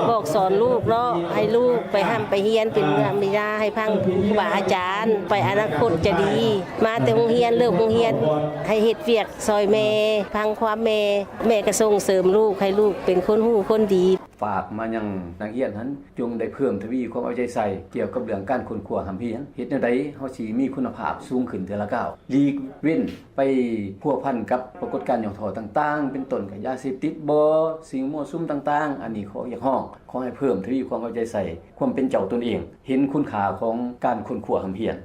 ໍບອກສອນລູກເນາະ ໃຫ້ລູກໄປຮ່ຳໄປຮຽນ ເປັນເນື້ອເປັນຍາໃຫ້ຟັງຄູບາອາຈານ ໄປອະນາຄົດຈະດີ. ມາແຕ່ໂຮງຮຽນ ເລີກໂຮງຮຽນ ໃຫ້ເຮັດວຽກຊ່ອຍແມ່ ຟັງຄວາມແມ່. ແມ່ກໍສົ່ງເສີມລູກ ໃຫ້ລູກເປັນຄົນຮູ້ຄົນດີ. ຝາກມາຍັງນັກຮຽນຫັ້ນ ຈົ່ງໄດ້ເພີ່ມທະວີຄວາມເອົາໃຈໃສ່ກ່ຽວກັບເລື່ອງການຄົ້ນຄວ້າຮ່ຳຮຽນ, ເຮັດແນວໃດເຮົາຊິມີຄຸນນະພາບສູງຂຶ້ນເທື່ອລະກ້າວ, ຫຼີກເວັ້ນໄປພົວພັນກັບປາກົດການຫຍໍ້ທໍ້ຕ່າງໆ ເປັນຕົ້ນກໍຢາເສບຕິດບໍ ສິ່ງມົ້ວສຸມຕ່າງໆ. ອັນນີ້ຂໍຮຽກຮ້ອງ ຂໍໃຫ້ເພີ່ມທະວີຄວາມເອົາໃຈໃສ່ ຄວາມເປັນເຈົ້າຕົນເອງ, ເຫັນຄຸນຄ່າຂອງການຄົ້ນຄວ້າຮ່ຳຮຽນ.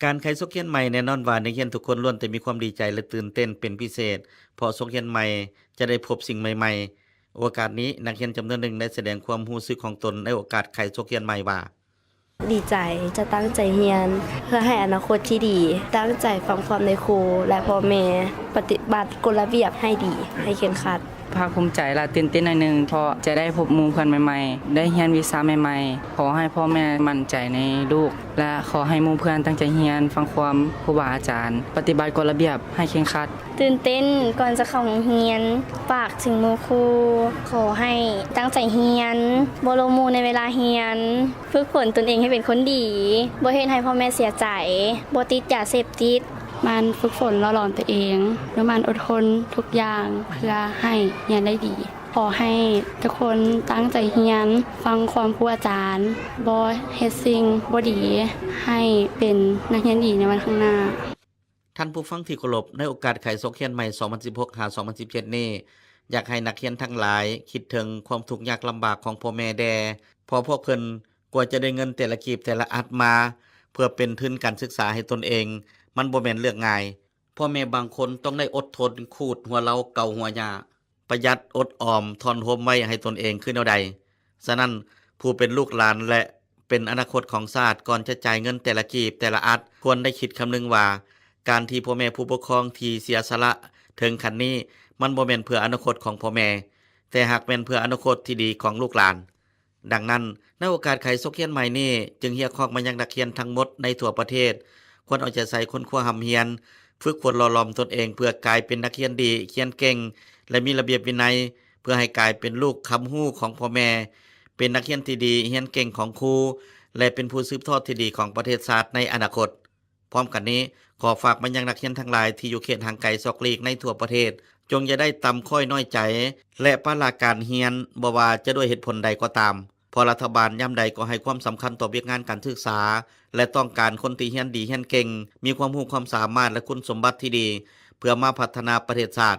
ການໄຂສົກຮຽນໃໝ່ ແນ່ນອນວ່ານັກຮຽນທຸກຄົນລ້ວນແຕ່ມີຄວາມດີໃຈ ແລະ ຕື່ນເຕັ້ນເປັນພິເສດ ເພາະສົກຮຽນໃໝ່ຈະໄດ້ພົບສິ່ງໃໝ່ໆ. ໂອກາດນີ້ ນັກຮຽນຈຳນວນໜຶ່ງໄດ້ສະແດງຄວາມຮູ້ສຶກຂອງຕົນໃນໂອກາດໄຂສົກຮຽນໃໝ່ວ່າ: ດີໃຈ ຈະຕັ້ງໃຈຮຽນເພື່ອໃຫ້ອະນາຄົດທີ່ດີ, ຕັ້ງໃຈຟັງຄວາມໃນຄູ ແລະ ພໍ່ແມ່, ປະຕິບັດກົດລະບຽບໃຫ້ດີ, ໃຫ້ເຄັ່ງຄັດ. ພາກພູມໃຈ ແລະ ຕື່ນເຕັ້ນໜ້ອຍໜຶ່ງ ເພາະຈະໄດ້ພົບໝູ່ເພື່ອນໃໝ່ໆ, ໄດ້ຮຽນວິຊາໃໝ່ໆ. ຂໍໃຫ້ພໍ່ແມ່ໝັ້ນໃຈໃນລູກ ແລະ ຂໍໃຫ້ໝູ່ເພື່ອນຕັ້ງໃຈຮຽນ, ຟັງຄວາມຄູບາອາຈານ, ປະຕິບັດກົດລະບຽບໃຫ້ເຄັ່ງຄັດ. ຕື່ນເຕັ້ນກ່ອນຈະເຂົ້າໂຮງຮຽນ. ຝາກເຖິງໝູ່ຄູ່ ຂໍໃຫ້ຕັ້ງໃຈຮຽນ, ບໍ່ລົມໝູ່ໃນເວລາຮຽນ, ຝຶກຝົນຕົນເອງໃຫ້ເປັນຄົນດີ, ບໍ່ເຮັດໃຫ້ພໍ່ແມ່ເສຍໃຈ, ບໍ່ຕິດຢາເສບຕິດ. ໝັ່ນຝຶກຝົນຫຼໍ່ຫຼອມຕົວເອງ, ດຸໝັ່ນອົດທົນທຸກຢ່າງເພື່ອໃຫ້ຮຽນໄດ້ດີ. ຂໍໃຫ້ທຸກຄົນຕັ້ງໃຈຮຽນ, ຟັງຄວາມຄູອາຈານ, ບໍ່ເຮັດສິ່ງບໍ່ດີ, ໃຫ້ເປັນນັກຮຽນດີໃນວັນຂ້າງໜ້າ. ທ່ານຜູ້ຟັງທີ່ເຄົາລົບ, ໃນໂອກາດໄຂສົກຮຽນໃໝ່ ສອງພັນສິບຫົກ ຫາ ສອງພັນສິບເຈັດນີ້ ຢາກໃຫ້ນັກຮຽນທັງຫຼາຍຄິດເຖິງຄວາມທຸກຍາກລຳບາກຂອງພໍ່ແມ່ແດ່, ເພາະພວກເພິ່ນກວ່າຈະໄດ້ເງິນແຕ່ລະກີບແຕ່ລະອັດມາ ເພື່ອເປັນທຶນການສຶກສາໃຫ້ຕົນເອງ ມັນບໍ່ແມ່ນເລື່ອງງ່າຍ. ພໍ່ແມ່ບາງຄົນຕ້ອງໄດ້ອົດທົນຂູດຫົວເລົາເກົາຫົວຫຍ້າ, ປະຢັດອົດອອມ ທ້ອນໂຮມໄວ້ໃຫ້ຕົນເອງຄືແນວໃດ? ສະນັ້ນ, ຜູ້ເປັນລູກຫຼານ ແລະ ເປັນອະນາຄົດຂອງຊາດ, ກ່ອນຈະຈ່າຍເງິນແຕ່ລະກີບແຕ່ລະອັດ, ຄວນໄດ້ຄິດຄຳນຶງວ່າ ການທີ່ພໍ່ແມ່ຜູ້ປົກຄອງທີ່ເສຍສະຫຼະເຖິງຂັ້ນນີ້ ມັນບໍ່ແມ່ນເພື່ອອະນາຄົດຂອງພໍ່ແມ່, ແຕ່ຫາກແມ່ນເພື່ອອະນາຄົດທີ່ດີຂອງລູກຫຼານ. ດັ່ງນັ້ນ, ໃນໂອກາດໄຂສົກຮຽນໃໝ່ນີ້, ຈຶ່ງຮຽກຮ້ອງມາຍັງນັກຮຽນທັງໝົດໃນທົ່ວປະເທດ, ຄວນເອົາໃຈໃສ່ຄົ້ນຄວ້າຮ່ຳຮຽນ, ຝຶກຝົນຫຼໍ່ຫຼອມຕົນເອງເພື່ອກາຍເປັນນັກຮຽນດີ, ຮຽນເກັ່ງ ແລະ ມີລະບຽບວິໄນ, ເພື່ອໃຫ້ກາຍເປັນລູກຄຳຮູ້ຂອງພໍ່ແມ່, ເປັນນັກຮຽນທີ່ດີ, ຮຽນເກັ່ງຂອງຄູ, ແລະ ເປັນຜູ້ສືບທອດທີ່ດີຂອງປະເທດຊາດໃນອະນາຄົດ. ພ້ອມກັນນີ້, ຂໍຝາກມາຍັງນັກຮຽນທັງຫຼາຍທີ່ຢູ່ເຂດຫ່າງໄກສອກຫຼີກໃນທົ່ວປະເທດ, ຈົ່ງຢ່າໄດ້ຕ່ຳຄ້ອຍນ້ອຍໃຈ ແລະ ປະລະການຮຽນ, ບໍ່ວ່າຈະດ້ວຍເຫດຜົນໃດກໍຕາມ, ເພາະລັດຖະບານຍາມໃດກໍໃຫ້ຄວາມສຳຄັນຕໍ່ວຽກງານການສຶກສາ ແລະ ຕ້ອງການຄົນທີ່ຮຽນດີຮຽນເກັ່ງ, ມີຄວາມຮູ້ຄວາມສາມາດ ແລະ ຄຸນສົມບັດທີ່ດີ ເພື່ອມາພັດທະນາປະເທດຊາດ.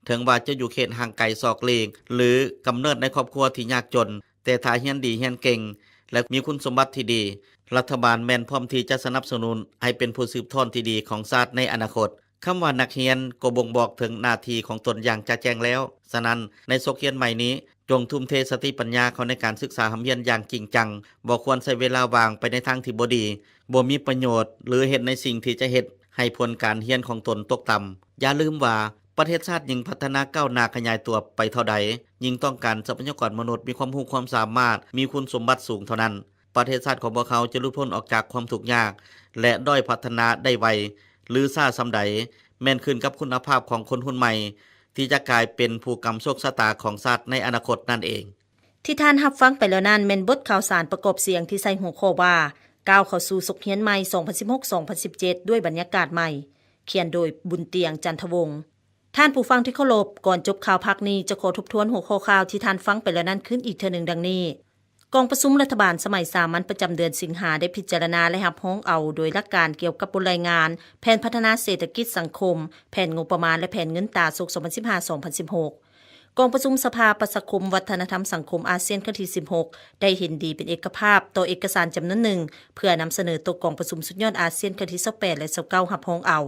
ເຖິງວ່າຈະຢູ່ເຂດຫ່າງໄກສອກຫຼີກ ຫຼື ກຳເນີດໃນຄອບຄົວທີ່ຍາກຈົນ, ແຕ່ຖ້າຮຽນດີຮຽນເກັ່ງ ແລະ ມີຄຸນສົມບັດທີ່ດີ, ລັດຖະບານແມ່ນພ້ອມທີ່ຈະສະໜັບສະໜູນໃຫ້ເປັນຜູ້ສືບທອດທີ່ດີຂອງຊາດໃນອະນາຄົດ. ຄຳວ່ານັກຮຽນກໍບົ່ງບອກເຖິງໜ້າທີ່ຂອງຕົນຢ່າງຈະແຈ້ງແລ້ວ. ສະນັ້ນ, ໃນສົກຮຽນໃໝ່ນີ້, ຈົ່ງທຸ່ມເທສະຕິປັນຍາເຂົ້າໃນການສຶກສາຮ່ຳຮຽນຢ່າງຈິງຈັງ, ບໍ່ຄວນໃຊ້ເວລາວ່າງໄປໃນທາງທີ່ບໍ່ດີ, ບໍ່ມີປະໂຫຍດ ຫຼື ເຮັດໃນສິ່ງທີ່ຈະເຮັດໃຫ້ຜົນການຮຽນຂອງຕົນຕົກຕ່ຳ. ຢ່າລືມວ່າ, ປະເທດຊາດຍິ່ງພັດທະນາກ້າວໜ້າຂະຫຍາຍຕົວໄປເທົ່າໃດ, ຍິ່ງຕ້ອງການຊັບພະຍາກອນມະນຸດມີຄວາມຮູ້ຄວາມສາມາດ, ມີຄຸນສົມບັດສູງເທົ່ານັ້ນ. ປະເທດຊາດຂອງພວກເຮົາຈະຫຼຸດພົ້ນອອກຈາກຄວາມທຸກຍາກ ແລະ ດ້ອຍພັດທະນາໄດ້ໄວ ຫຼື ຊ້າສ່ຳໃດ, ແມ່ນຂຶ້ນກັບຄຸນນະພາບຂອງຄົນຮຸ່ນໃໝ່ ທີ່ຈະກາຍເປັນຜູ້ກຳໂຊກຊະຕາຂອງຊາດໃນອະນາຄົດນັ້ນເອງ. ທີ່ທ່ານຮັບຟັງໄປແລ້ວນັ້ນ ແມ່ນບົດຂ່າວສານປະກອບສຽງທີ່ໃສ່ຫົວຂໍ້ວ່າ ກ້າວເຂົ້າສູ່ສົກຮຽນໃໝ່ ສອງພັນສິບຫົກ ສອງພັນສິບເຈັດ ດ້ວຍບັນຍາກາດໃໝ່, ຂຽນໂດຍ ບຸນຕຽງ ຈັນທະວົງ. ທ່ານຜູ້ຟັງທີ່ເຄົາລົບ, ກ່ອນຈົບຂ່າວພາກນີ້ ຈະຂໍທົບທວນຫົວຂໍ້ຂ່າວທີ່ທ່ານຟັງໄປແລ້ວນັ້ນຄືນອີກເທື່ອໜຶ່ງດັ່ງນີ້. ກອງປະຊຸມລັດຖະບານສະໄໝສາມັນປະຈຳເດືອນສິງຫາ ໄດ້ພິຈາລະນາ ແລະ ຮັບຮອງເອົາໂດຍຫຼັກການກ່ຽວກັບບົດລາຍງານແຜນພັດທະນາເສດຖະກິດສັງຄົມ, ແຜນງົບປະມານ ແລະ ແຜນເງິນຕາສົກ ສອງພັນສິບຫ້າ ສອງພັນສິບຫົກ. ກອງປະຊຸມສະພາປະຊາຄົມວັດທະນະທຳສັງຄົມອາຊຽນຄັ້ງທີສິບຫົກ ໄດ້ເຫັນດີເປັນເອກະພາບຕໍ່ເອກະສານຈຳນວນໜຶ່ງ ເພື່ອນຳສະເໜີຕໍ່ກອງປະຊຸມສຸດຍອດອາຊຽນຄັ້ງທີຊາວແປດ ແລະ ຊາວເກົ້າ ຮັບຮອງເອົາ.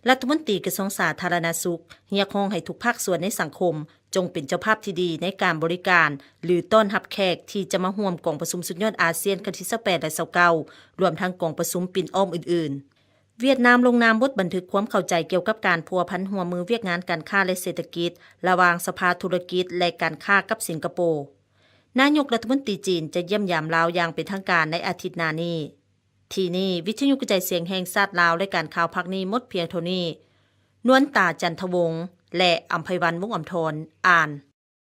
ລັດຖະມົນຕີກະຊວງສາທາລະນະສຸກ ຮຽກຮ້ອງໃຫ້ທຸກພາກສ່ວນໃນສັງຄົມ ຈົ່ງເປັນເຈົ້າພາບທີ່ດີໃນການບໍລິການ ຫຼື ຕ້ອນຮັບແຂກທີ່ຈະມາຮ່ວມກອງປະຊຸມສຸດຍອດອາຊຽນຄັ້ງທີຊາວແປດ ແລະ ຊາວເກົ້າ ລວມທັງກອງປະຊຸມປິ່ນອ້ອມອື່ນໆ. ຫວຽດນາມລົງນາມບົດບັນທຶກຄວາມເຂົ້າໃຈກ່ຽວກັບການພົວພັນຮ່ວມມືວຽກງານການຄ້າ ແລະ ເສດຖະກິດ ລະຫວ່າງສະພາທຸລະກິດ ແລະ ການຄ້າກັບສິງກະໂປ. ນາຍົກລັດຖະມົນຕີຈີນຈະຢ້ຽມຢາມລາວຢ່າງເປັນທາງການໃນອາທິດໜ້ານີ້. ທີ່ນີ້ ວິທະຍຸກະຈາຍສຽງແຫ່ງຊາດລາວ ລາຍການຂ່າວພາກນີ້ໝົດພຽງເທົ່ານີ້. ນວນຕາ ຈັນທະວົງ ແລະ ອຳໄພວັນ ວົງອຳທອນ ອ່ານ.